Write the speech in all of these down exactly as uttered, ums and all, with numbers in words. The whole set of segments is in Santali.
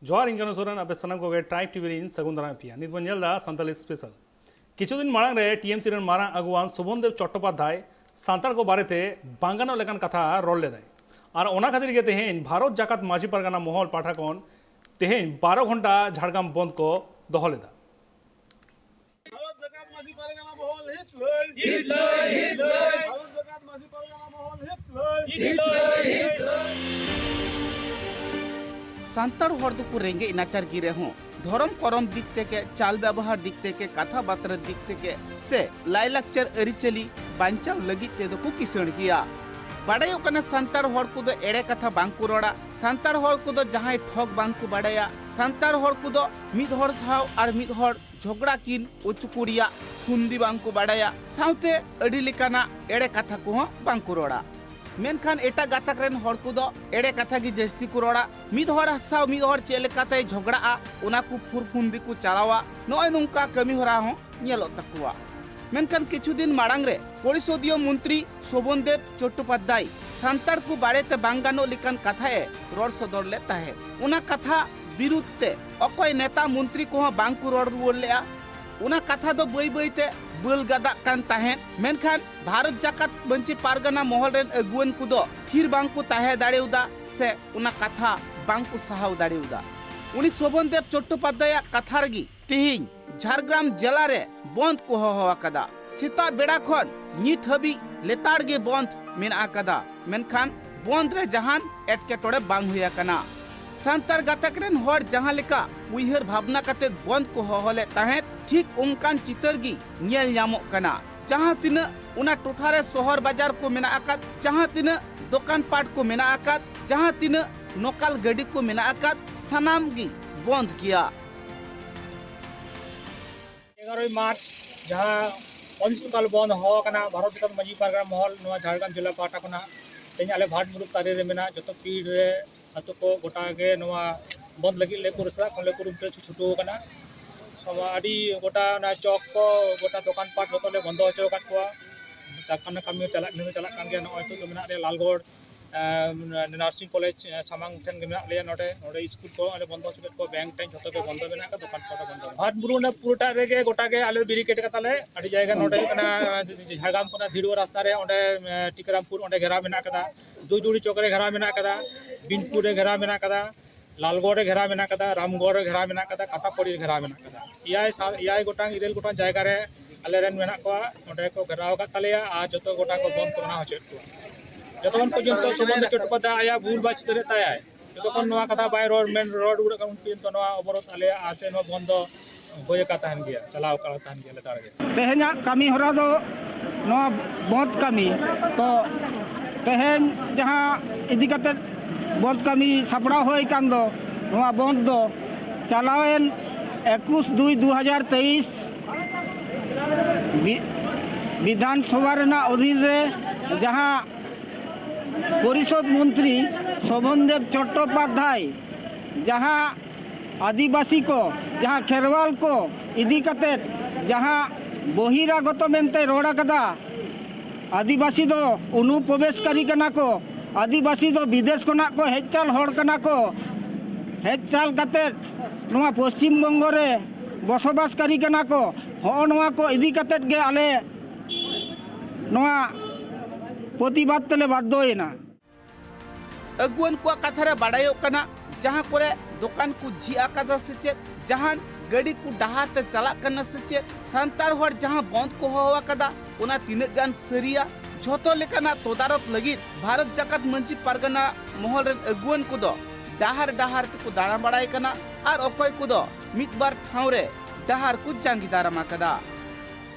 ᱡᱚᱦᱟᱨ, ᱤᱧ ᱠᱟᱱᱩ ᱥᱚᱨᱮᱱ, ᱟᱯᱮ ᱥᱟᱱᱟᱢ ᱠᱚᱜᱮ ᱴᱨᱟᱭᱤᱵᱽ ᱴᱤᱵᱷᱤ ᱨᱤᱧ ᱥᱟᱹᱜᱩᱱ ᱫᱟᱨᱟᱢ ᱯᱮᱭᱟ᱾ ᱱᱤᱛ ᱵᱚᱱ ᱧᱮᱞ ᱮᱫᱟ ᱥᱟᱱᱛᱟᱞᱤ ᱥᱯᱮᱥᱟᱞ᱾ ᱠᱤᱪᱷᱩ ᱫᱤᱱ ᱢᱟᱲᱟᱝ ᱨᱮ ᱴᱤ ᱮᱢ ᱥᱤ ᱨᱮᱱ ᱢᱟᱨᱟᱝ ᱟᱹᱜᱩᱣᱟᱱ ᱥᱳᱵᱷᱚᱱ ᱫᱮᱵᱽ ᱪᱚᱴᱴᱳᱯᱟᱫᱽᱫᱷᱟᱭ ᱥᱟᱱᱛᱟᱲ ᱠᱚ ᱵᱟᱨᱮᱛᱮ ᱵᱟᱝ ᱜᱟᱱᱚᱜ ᱞᱮᱠᱟᱱ ᱠᱟᱛᱷᱟ ᱨᱚᱲ ᱞᱮᱫᱟᱭ᱾ ᱟᱨ ᱚᱱᱟ ᱠᱷᱟᱹᱛᱤᱨ ᱜᱮ ᱛᱮᱦᱮᱧ ᱵᱷᱟᱨᱚᱛ ᱡᱟᱠᱟᱛ ᱢᱟᱹᱡᱷᱤ ᱯᱟᱨᱜᱟᱱᱟ ᱢᱚᱦᱚᱞ ᱯᱟᱦᱴᱟ ᱠᱷᱚᱱ ᱛᱮᱦᱮᱧ ᱵᱟᱨᱚ ᱜᱷᱚᱱᱴᱟ ᱡᱷᱟᱲᱜᱨᱟᱢ ᱵᱚᱱᱫᱷ ᱠᱚ ᱫᱚᱦᱚ ᱞᱮᱫᱟ᱾ ᱵᱷᱟᱨᱚᱛ ᱡᱟᱠᱟᱛ ᱢᱟᱹᱡᱷᱤ ᱯᱟᱨᱜᱟᱱᱟ ᱢᱚᱦᱚᱞ ᱦᱤᱛ ᱞᱟᱹᱭ᱾ ᱦᱤᱛ ᱞᱟᱹᱭ, ᱦᱤᱛ ᱞᱟᱹᱭ᱾ ᱵᱷᱟᱨᱚᱛ ᱡᱟᱠᱟᱛ ᱢᱟᱹᱡᱷᱤ ᱯᱟᱨᱜᱟᱱᱟ ᱢᱚᱦᱚᱞ ᱦᱤᱛ ᱞᱟᱹᱭ᱾ ᱦᱤᱛ ᱞᱟᱹᱭ, ᱦᱤᱛ ᱞᱟᱹᱭ᱾ ᱥᱟᱱᱛᱟᱲ ᱦᱚᱲ ᱫᱚᱠᱚ ᱨᱮᱸᱜᱮᱡ ᱱᱟᱪᱟᱨ ᱜᱮ ᱨᱮᱦᱚᱸ, ᱫᱷᱚᱨᱚᱢ ᱠᱚᱨᱚᱢ ᱫᱤᱠ ᱛᱮᱠᱮ, ᱪᱟᱞ ᱵᱮᱵᱚᱦᱟᱨ ᱫᱤᱠ ᱛᱮᱠᱮ, ᱠᱟᱛᱷᱟ ᱵᱟᱛᱨᱟ ᱫᱤᱠ ᱛᱮᱠᱮ ᱥᱮ ᱞᱟᱭᱞᱟᱠᱪᱟᱨ ᱟᱹᱨᱤᱪᱟᱹᱞᱤ ᱵᱟᱧᱪᱟᱣ ᱞᱟᱹᱜᱤᱫ ᱛᱮᱫᱚ ᱠᱚ ᱠᱤᱥᱟᱹᱬ ᱜᱮᱭᱟ᱾ ᱵᱟᱰᱟᱭᱚᱜ ᱠᱟᱱᱟ, ᱥᱟᱱᱛᱟᱲ ᱦᱚᱲ ᱠᱚᱫᱚ ᱮᱲᱮ ᱠᱟᱛᱷᱟ ᱵᱟᱝ ᱠᱚ ᱨᱚᱲᱟ, ᱥᱟᱱᱛᱟᱲ ᱦᱚᱲ ᱠᱚᱫᱚ ᱡᱟᱦᱟᱸᱭ ᱴᱷᱚᱠ ᱵᱟᱝ ᱠᱚ ᱵᱟᱰᱟᱭᱟ, ᱥᱟᱱᱛᱟᱲ ᱦᱚᱲ ᱠᱚᱫᱚ ᱢᱤᱫ ᱦᱚᱲ ᱥᱟᱶ ᱟᱨ ᱢᱤᱫ ᱦᱚᱲ ᱡᱷᱚᱜᱽᱲᱟ ᱠᱤᱱ ᱚᱪᱚ ᱠᱚ ᱨᱮᱭᱟᱜ ᱯᱷᱩᱱᱫᱤ ᱵᱟᱝ ᱠᱚ ᱵᱟᱰᱟᱭᱟ, ᱥᱟᱶᱛᱮ ᱟᱹᱰᱤ ᱞᱮᱠᱟᱱᱟᱜ ᱮᱲᱮ ᱠᱟᱛᱷᱟ ᱠᱚᱦᱚᱸ ᱵᱟᱝ ᱠᱚ ᱨᱚᱲᱟ᱾ ᱢᱮᱱᱠᱷᱟᱱ ᱮᱴᱟᱜ ᱜᱟᱛᱟᱠ ᱨᱮᱱ ᱦᱚᱲ ᱠᱚᱫᱚ ᱮᱲᱮ ᱠᱟᱛᱷᱟ ᱜᱮ ᱡᱟᱹᱥᱛᱤ ᱠᱚ ᱨᱚᱲᱟ᱾ ᱢᱤᱫ ᱦᱚᱲ ᱥᱟᱶ ᱢᱤᱫ ᱦᱚᱲ ᱪᱮᱫ ᱞᱮᱠᱟᱛᱮᱭ ᱡᱷᱚᱜᱽᱲᱟᱜᱼᱟ, ᱚᱱᱟ ᱠᱚ ᱯᱷᱩᱨ ᱯᱷᱩᱱᱫᱤ ᱠᱚ ᱪᱟᱞᱟᱣᱟ᱾ ᱱᱚᱜᱼᱚᱭ ᱱᱚᱝᱠᱟ ᱠᱟᱹᱢᱤ ᱦᱚᱨᱟ ᱦᱚᱸ ᱧᱮᱞᱚᱜ ᱛᱟᱠᱚᱣᱟ᱾ ᱢᱮᱱᱠᱷᱟᱱ ᱠᱤᱪᱷᱩ ᱫᱤᱱ ᱢᱟᱲᱟᱝ ᱨᱮ ᱯᱚᱨᱤᱥᱚᱫᱤᱭᱚ ᱢᱚᱱᱛᱨᱤ ᱥᱳᱵᱷᱚᱱ ᱫᱮᱵᱽ ᱪᱚᱴᱴᱳᱯᱟᱫᱽᱫᱷᱟᱭ ᱥᱟᱱᱛᱟᱲ ᱠᱚ ᱵᱟᱨᱮᱛᱮ ᱵᱟᱝ ᱜᱟᱱᱚᱜ ᱞᱮᱠᱟᱱ ᱠᱟᱛᱷᱟ ᱮ ᱨᱚᱲ ᱥᱚᱫᱚᱨ ᱞᱮᱫ ᱛᱟᱦᱮᱸᱫ᱾ ᱚᱱᱟ ᱠᱟᱛᱷᱟ ᱵᱤᱨᱩᱫᱷ ᱛᱮ ᱚᱠᱚᱭ ᱱᱮᱛᱟ ᱢᱚᱱᱛᱨᱤ ᱠᱚᱦᱚᱸ ᱵᱟᱝ ᱠᱚ ᱨᱚᱲ ᱨᱩᱣᱟᱹᱲ ᱞᱮᱫᱼᱟ᱾ ᱚᱱᱟ ᱠᱟᱛᱷᱟ ᱫᱚ ᱵᱟᱹᱭ ᱵᱟᱹᱭ ᱛᱮ ᱵᱟᱹᱞ ᱜᱟᱫᱟᱜ ᱠᱟᱱ ᱛᱟᱦᱮᱸᱫ᱾ ᱢᱮᱱᱠᱷᱟᱱ ᱵᱷᱟᱨᱚᱛ ᱡᱟᱠᱟᱛ ᱢᱟᱹᱡᱷᱤ ᱯᱟᱨᱜᱟᱱᱟ ᱢᱚᱦᱚᱞ ᱨᱮᱱ ᱟᱹᱜᱩᱣᱟᱹᱱ ᱠᱚᱫᱚ ᱛᱷᱤᱨ ᱵᱟᱝ ᱠᱚ ᱛᱟᱦᱮᱸ ᱫᱟᱲᱮᱭᱟᱫᱟ ᱥᱮ ᱚᱱᱟ ᱠᱟᱛᱷᱟ ᱵᱟᱝ ᱠᱚ ᱥᱟᱦᱟᱣ ᱫᱟᱲᱮᱭᱟᱫᱟ᱾ ᱩᱱᱤ ᱥᱳᱵᱷᱚᱱ ᱫᱮᱵᱽ ᱪᱚᱴᱴᱳᱯᱟᱫᱽᱫᱷᱟᱭᱟᱜ ᱠᱟᱛᱷᱟ ᱨᱮᱜᱮ ᱛᱮᱦᱮᱧ ᱡᱷᱟᱲᱜᱨᱟᱢ ᱡᱮᱞᱟ ᱨᱮ ᱵᱚᱱᱫᱷ ᱠᱚ ᱦᱚᱦᱚ ᱟᱠᱟᱫᱟ᱾ ᱥᱮᱛᱟᱜ ᱵᱮᱲᱟ ᱠᱷᱚᱱ ᱱᱤᱛ ᱦᱟᱹᱵᱤᱡ ᱞᱮᱛᱟᱲ ᱜᱮ ᱵᱚᱱᱫᱷ ᱢᱮᱱᱟᱜ ᱟᱠᱟᱫᱟ, ᱢᱮᱱᱠᱷᱟᱱ ᱵᱚᱱᱫᱷ ᱨᱮ ᱡᱟᱦᱟᱱ ᱮᱴᱠᱮᱴᱚᱬᱮ ᱵᱟᱝ ᱦᱩᱭ ᱟᱠᱟᱱᱟ᱾ ᱥᱟᱱᱛᱟᱲ ᱜᱟᱛᱟᱠ ᱨᱮᱱ ᱦᱚᱲ ᱡᱟᱦᱟᱸ ᱞᱮᱠᱟ ᱩᱭᱦᱟᱹᱨ ᱵᱷᱟᱵᱽᱱᱟ ᱠᱟᱛᱮ ᱵᱚᱱᱫᱷ ᱠᱚ ᱦᱚᱦᱚ ᱞᱮᱫ ᱛᱟᱦᱮᱸᱫ, ᱴᱷᱤᱠ ᱚᱱᱠᱟᱱ ᱪᱤᱛᱟᱹᱨ ᱜᱮ ᱧᱮᱞ ᱧᱟᱢᱚᱜ ᱠᱟᱱᱟ᱾ ᱡᱟᱦᱟᱸ ᱛᱤᱱᱟᱹᱜ ᱚᱱᱟ ᱴᱚᱴᱷᱟ ᱨᱮ ᱥᱚᱦᱚᱨ ᱵᱟᱡᱟᱨ ᱠᱚ ᱢᱮᱱᱟᱜ ᱟᱠᱟᱫ, ᱡᱟᱦᱟᱸ ᱛᱤᱱᱟᱹᱜ ᱫᱚᱠᱟᱱ ᱯᱟᱴ ᱠᱚ ᱢᱮᱱᱟᱜ ᱟᱠᱟᱫ, ᱡᱟᱦᱟᱸ ᱛᱤᱱᱟᱹᱜ ᱱᱚᱠᱟᱞ ᱜᱟᱹᱰᱤ ᱠᱚ ᱢᱮᱱᱟᱜ ᱟᱠᱟᱫ, ᱥᱟᱱᱟᱢ ᱜᱮ ᱵᱚᱱᱫᱷ ᱜᱮᱭᱟ᱾ ᱮᱜᱟᱨᱳᱭ ᱢᱟᱨᱪ ᱡᱟᱦᱟᱸ ᱚᱱᱤᱥᱴᱚᱠᱟᱞ ᱵᱚᱱᱫᱷ ᱦᱚᱦᱚ ᱟᱠᱟᱱᱟ ᱵᱷᱟᱨᱚᱛ ᱡᱟᱠᱟᱛ ᱢᱟᱹᱡᱷᱤ ᱯᱟᱨᱜᱟᱱᱟ ᱢᱚᱦᱚᱞ ᱱᱚᱣᱟ ᱡᱷᱟᱲᱜᱨᱟᱢ ᱡᱮᱞᱟ ᱯᱟᱦᱴᱟ ᱠᱷᱚᱱᱟᱜ, ᱛᱮᱦᱮᱧ ᱟᱞᱮ ᱵᱷᱟᱴ ᱢᱩᱨᱩᱠ ᱛᱟᱹᱨᱤ ᱨᱮ ᱢᱮᱱᱟᱜ ᱡᱚᱛᱚ ᱯᱤᱲ ᱨᱮ ᱟᱹᱛᱩ ᱠᱚ ᱜᱚᱴᱟ ᱜᱮ ᱱᱚᱣᱟ ᱵᱚᱱᱫᱷ ᱞᱟᱹᱜᱤᱫ ᱞᱮ ᱯᱩᱨᱟᱹ ᱥᱮᱛᱟᱜ ᱠᱷᱚᱱ ᱞᱮ ᱠᱩᱨᱩᱢᱩᱴᱩ ᱪᱷᱩᱴᱟᱹᱣ ᱟᱠᱟᱱᱟ᱾ ᱥᱚᱢᱟ-, ᱟᱹᱰᱤ ᱜᱚᱴᱟ ᱚᱱᱟ ᱪᱚᱠ ᱠᱚ, ᱜᱚᱴᱟ ᱫᱚᱠᱟᱱ ᱯᱟᱴ ᱡᱚᱛᱚ ᱞᱮ ᱵᱚᱱᱫᱚ ᱦᱚᱪᱚ ᱟᱠᱟᱫ ᱠᱚᱣᱟ᱾ ᱠᱟᱨᱠᱷᱟᱱᱟ ᱠᱟᱹᱢᱤ ᱪᱟᱞᱟᱜ, ᱱᱤᱛ ᱦᱚᱸ ᱪᱟᱞᱟᱜ ᱠᱟᱱ ᱜᱮᱭᱟ᱾ ᱱᱚᱜᱼᱚᱭ ᱱᱤᱛᱚᱜ ᱫᱚ ᱢᱮᱱᱟᱜ ᱞᱮᱭᱟ ᱞᱟᱞᱜᱚᱲ, ᱱᱟᱨᱥᱤᱝ ᱠᱚᱞᱮᱡᱽ ᱥᱟᱢᱟᱝ ᱴᱷᱮᱱ ᱜᱮ ᱢᱮᱱᱟᱜ ᱞᱮᱭᱟ᱾ ᱱᱚᱰᱮ ᱱᱚᱰᱮ ᱥᱠᱩᱞ ᱠᱚ ᱟᱞᱮ ᱵᱚᱱᱫᱚ ᱦᱚᱪᱚ ᱠᱮᱫ ᱠᱚᱣᱟ, ᱵᱮᱝᱠ ᱴᱮᱝᱠ ᱡᱷᱚᱛᱚ ᱜᱮ ᱵᱚᱱᱫᱚ ᱢᱮᱱᱟᱜ ᱟᱠᱟᱫᱟ, ᱫᱚᱠᱟᱱ ᱯᱟᱴᱟ ᱵᱚᱱᱫᱚ ᱢᱮᱱᱟᱜᱼᱟ᱾ ᱵᱷᱟᱴ ᱵᱩᱨᱩ ᱚᱸᱰᱮ ᱯᱩᱨᱟᱹᱴᱟᱜ ᱨᱮᱜᱮ ᱜᱚᱴᱟ ᱜᱮ ᱟᱞᱮ ᱵᱮᱨᱤᱠᱮᱰ ᱠᱟᱫᱟ ᱞᱮ᱾ ᱟᱹᱰᱤ ᱡᱟᱭᱜᱟ ᱱᱚᱰᱮ ᱦᱩᱭᱩᱜ ᱠᱟᱱᱟ ᱡᱷᱟᱲᱜᱨᱟᱢ ᱠᱷᱚᱱᱟᱜ ᱫᱷᱤᱲᱣᱟᱹ ᱨᱟᱥᱛᱟ ᱨᱮ ᱚᱸᱰᱮ ᱴᱤᱠᱟᱹᱨᱟᱢᱯᱩᱨ ᱚᱸᱰᱮ ᱜᱷᱮᱨᱟᱣ ᱢᱮᱱᱟᱜ ᱟᱠᱟᱫᱟ, ᱫᱩᱭᱫᱩᱲᱤ ᱪᱚᱠ ᱨᱮ ᱜᱷᱮᱨᱟᱣ ᱢᱮᱱᱟᱜ ᱟᱠᱟᱫᱟ, ᱵᱤᱱᱯᱩᱨ ᱨᱮ ᱜᱷᱮᱨᱟᱣ ᱢᱮᱱᱟᱜ ᱟᱠᱟᱫᱟ, ᱞᱟᱞᱜᱚᱲ ᱨᱮ ᱜᱷᱮᱨᱟᱣ ᱢᱮᱱᱟᱜ ᱟᱠᱟᱫᱟ, ᱨᱟᱢᱜᱚᱲ ᱨᱮ ᱜᱷᱮᱨᱟᱣ ᱢᱮᱱᱟᱜ ᱟᱠᱟᱫᱟ, ᱠᱟᱴᱟᱯᱚᱲᱤ ᱨᱮ ᱜᱷᱮᱨᱟᱣ ᱢᱮᱱᱟᱜ ᱟᱠᱟᱫᱟ᱾ ᱮᱭᱟᱭ ᱥᱟ-, ᱮᱭᱟᱭ ᱜᱚᱴᱟᱝ ᱤᱨᱟᱹᱞ ᱜᱚᱴᱟᱝ ᱡᱟᱭᱜᱟ ᱨᱮ ᱟᱞᱮ ᱨᱮᱱ ᱢᱮᱱᱟᱜ ᱠᱚᱣᱟ, ᱚᱸᱰᱮ ᱠᱚ ᱜᱷᱮᱨᱟᱣ ᱟᱠᱟᱫ ᱛᱟᱞᱮᱭᱟ ᱟᱨ ᱡᱚᱛᱚ ᱜᱚᱴᱟ ᱠᱚ ᱵᱚᱱᱫ ᱠᱚ ᱢᱟᱱᱟᱣ ᱦᱚᱪᱚᱭᱮᱫ ᱠᱚᱣᱟ᱾ ᱡᱚᱛᱚᱠᱷᱚᱱ ᱯᱚᱨᱡᱚᱱᱛᱚ ᱥᱩᱵᱷᱮᱱᱫᱩ ᱪᱚᱴᱴᱳᱯᱟᱫᱽᱫᱷᱟᱭ ᱟᱭᱟᱜ ᱵᱷᱩᱞ ᱵᱟᱭ ᱥᱤᱠᱟᱹᱨᱮᱫ ᱛᱟᱭᱟᱭ, ᱡᱚᱛᱚᱠᱷᱚᱱ ᱱᱚᱣᱟ ᱠᱟᱛᱷᱟ ᱵᱟᱭ ᱨᱚᱲ, ᱢᱮᱱ ᱨᱚᱲ ᱨᱩᱣᱟᱹᱲ ᱠᱟᱱᱟ, ᱩᱱ ᱯᱚᱨᱡᱚᱱᱛᱚ ᱱᱚᱣᱟ ᱚᱵᱚᱨᱳᱫᱷ ᱟᱞᱮᱭᱟᱜ ᱟᱨ ᱥᱮ ᱱᱚᱣᱟ ᱵᱚᱱᱫᱚ ᱦᱩᱭ ᱟᱠᱟ ᱛᱟᱦᱮᱱ ᱜᱮᱭᱟ, ᱪᱟᱞᱟᱣ ᱟᱠᱟ ᱛᱟᱦᱮᱱ ᱜᱮᱭᱟ ᱞᱮᱛᱟᱲ ᱜᱮ᱾ ᱛᱮᱦᱮᱧᱟᱜ ᱠᱟᱹᱢᱤ ᱦᱚᱨᱟ ᱫᱚ ᱱᱚᱣᱟ ᱵᱚᱸᱫᱽ ᱠᱟᱹᱢᱤ᱾ ᱛᱚ ᱛᱮᱦᱮᱧ ᱡᱟᱦᱟᱸ ᱤᱫᱤ ᱠᱟᱛᱮᱫ ᱵᱚᱸᱫᱽ ᱠᱟᱹᱢᱤ ᱥᱟᱯᱲᱟᱣ ᱦᱩᱭ ᱟᱠᱟᱱ ᱫᱚ, ᱱᱚᱣᱟ ᱵᱚᱸᱫᱽ ᱫᱚ ᱪᱟᱞᱟᱣᱮᱱ ᱮᱠᱩᱥ ᱫᱩᱭ ᱫᱩ ᱦᱟᱡᱟᱨ ᱛᱮᱭᱤᱥ ᱵᱤ-, ᱵᱤᱫᱷᱟᱱ ᱥᱚᱵᱷᱟ ᱨᱮᱱᱟᱜ ᱚᱫᱷᱤᱱ ᱨᱮ ᱡᱟᱦᱟᱸ ᱯᱚᱨᱤᱥᱚᱫᱽ ᱢᱚᱱᱛᱨᱤ ᱥᱳᱵᱷᱚᱱ ᱫᱮᱵᱽ ᱪᱚᱴᱴᱳᱯᱟᱫᱽᱫᱷᱟᱭ ᱡᱟᱦᱟᱸ ᱟᱹᱫᱤᱵᱟᱹᱥᱤ ᱠᱚ, ᱡᱟᱦᱟᱸ ᱠᱷᱮᱨᱣᱟᱞ ᱠᱚ ᱤᱫᱤ ᱠᱟᱛᱮᱫ ᱡᱟᱦᱟᱸ ᱵᱚᱦᱤᱨᱟᱜᱚᱛᱚ ᱢᱮᱱᱛᱮ ᱨᱚᱲ ᱟᱠᱟᱫᱟ, ᱟᱹᱫᱤᱵᱟᱹᱥᱤ ᱫᱚ ᱚᱱᱩᱯᱨᱚᱵᱮᱥᱠᱟᱨᱤ ᱠᱟᱱᱟ ᱠᱚ, ᱟᱹᱫᱤᱵᱟᱹᱥᱤ ᱫᱚ ᱵᱤᱫᱮᱥ ᱠᱷᱚᱱᱟᱜ ᱠᱚ ᱦᱮᱡ ᱪᱟᱞ ᱦᱚᱲ ᱠᱟᱱᱟ ᱠᱚ, ᱦᱮᱡ ᱪᱟᱞ ᱠᱟᱛᱮᱫ ᱱᱚᱣᱟ ᱯᱚᱥᱪᱤᱢ ᱵᱚᱝᱜᱚ ᱨᱮ ᱵᱚᱥᱚᱵᱟᱥᱠᱟᱨᱤ ᱠᱟᱱᱟ ᱠᱚ᱾ ᱦᱚᱸᱜᱼᱚ ᱱᱚᱣᱟ ᱠᱚ ᱤᱫᱤ ᱠᱟᱛᱮᱫ ᱜᱮ ᱟᱞᱮ ᱱᱚᱣᱟ ᱯᱨᱚᱛᱤᱵᱟᱫ ᱛᱮᱞᱮ ᱵᱟᱫᱽᱫᱷᱚᱭᱮᱱᱟ᱾ ᱟᱹᱜᱩᱣᱟᱹᱱ ᱠᱚᱣᱟᱜ ᱠᱟᱛᱷᱟ ᱨᱮ ᱵᱟᱰᱟᱭᱚᱜ ᱠᱟᱱᱟ, ᱡᱟᱦᱟᱸ ᱠᱚᱨᱮ ᱫᱚᱠᱟᱱ ᱠᱚ ᱡᱷᱤᱡ ᱟᱠᱟᱫᱟ ᱥᱮ ᱪᱮᱫ, ᱡᱟᱦᱟᱱ ᱜᱟᱹᱰᱤ ᱠᱚ ᱰᱟᱦᱟᱨ ᱛᱮ ᱪᱟᱞᱟᱜ ᱠᱟᱱᱟ ᱥᱮ ᱪᱮᱫ, ᱥᱟᱱᱛᱟᱲ ᱦᱚᱲ ᱡᱟᱦᱟᱸ ᱵᱚᱱᱫ ᱠᱚ ᱦᱚᱦᱚ ᱟᱠᱟᱫᱟ, ᱚᱱᱟ ᱛᱤᱱᱟᱹᱜ ᱜᱟᱱ ᱥᱟᱹᱨᱤᱭᱟ, ᱡᱷᱚᱛᱚ ᱞᱮᱠᱟᱱᱟᱜ ᱛᱚᱫᱟᱨᱚᱛ ᱞᱟᱹᱜᱤᱫ ᱵᱷᱟᱨᱚᱛ ᱡᱟᱠᱟᱛ ᱢᱟᱹᱡᱷᱤ ᱯᱟᱨᱜᱟᱱᱟ ᱢᱚᱦᱚᱞ ᱨᱮᱱ ᱟᱹᱜᱩᱣᱟᱹᱱ ᱠᱚᱫᱚ ᱰᱟᱦᱟᱨ ᱰᱟᱦᱟᱨ ᱛᱮᱠᱚ ᱫᱟᱬᱟ ᱵᱟᱲᱟᱭ ᱠᱟᱱᱟ ᱟᱨ ᱚᱠᱚᱭ ᱠᱚᱫᱚ ᱢᱤᱫ ᱵᱟᱨ ᱴᱷᱟᱶ ᱨᱮ ᱰᱟᱦᱟᱨ ᱠᱚ ᱡᱟᱸᱜᱮ ᱫᱟᱨᱟᱢ ᱟᱠᱟᱫᱟ᱾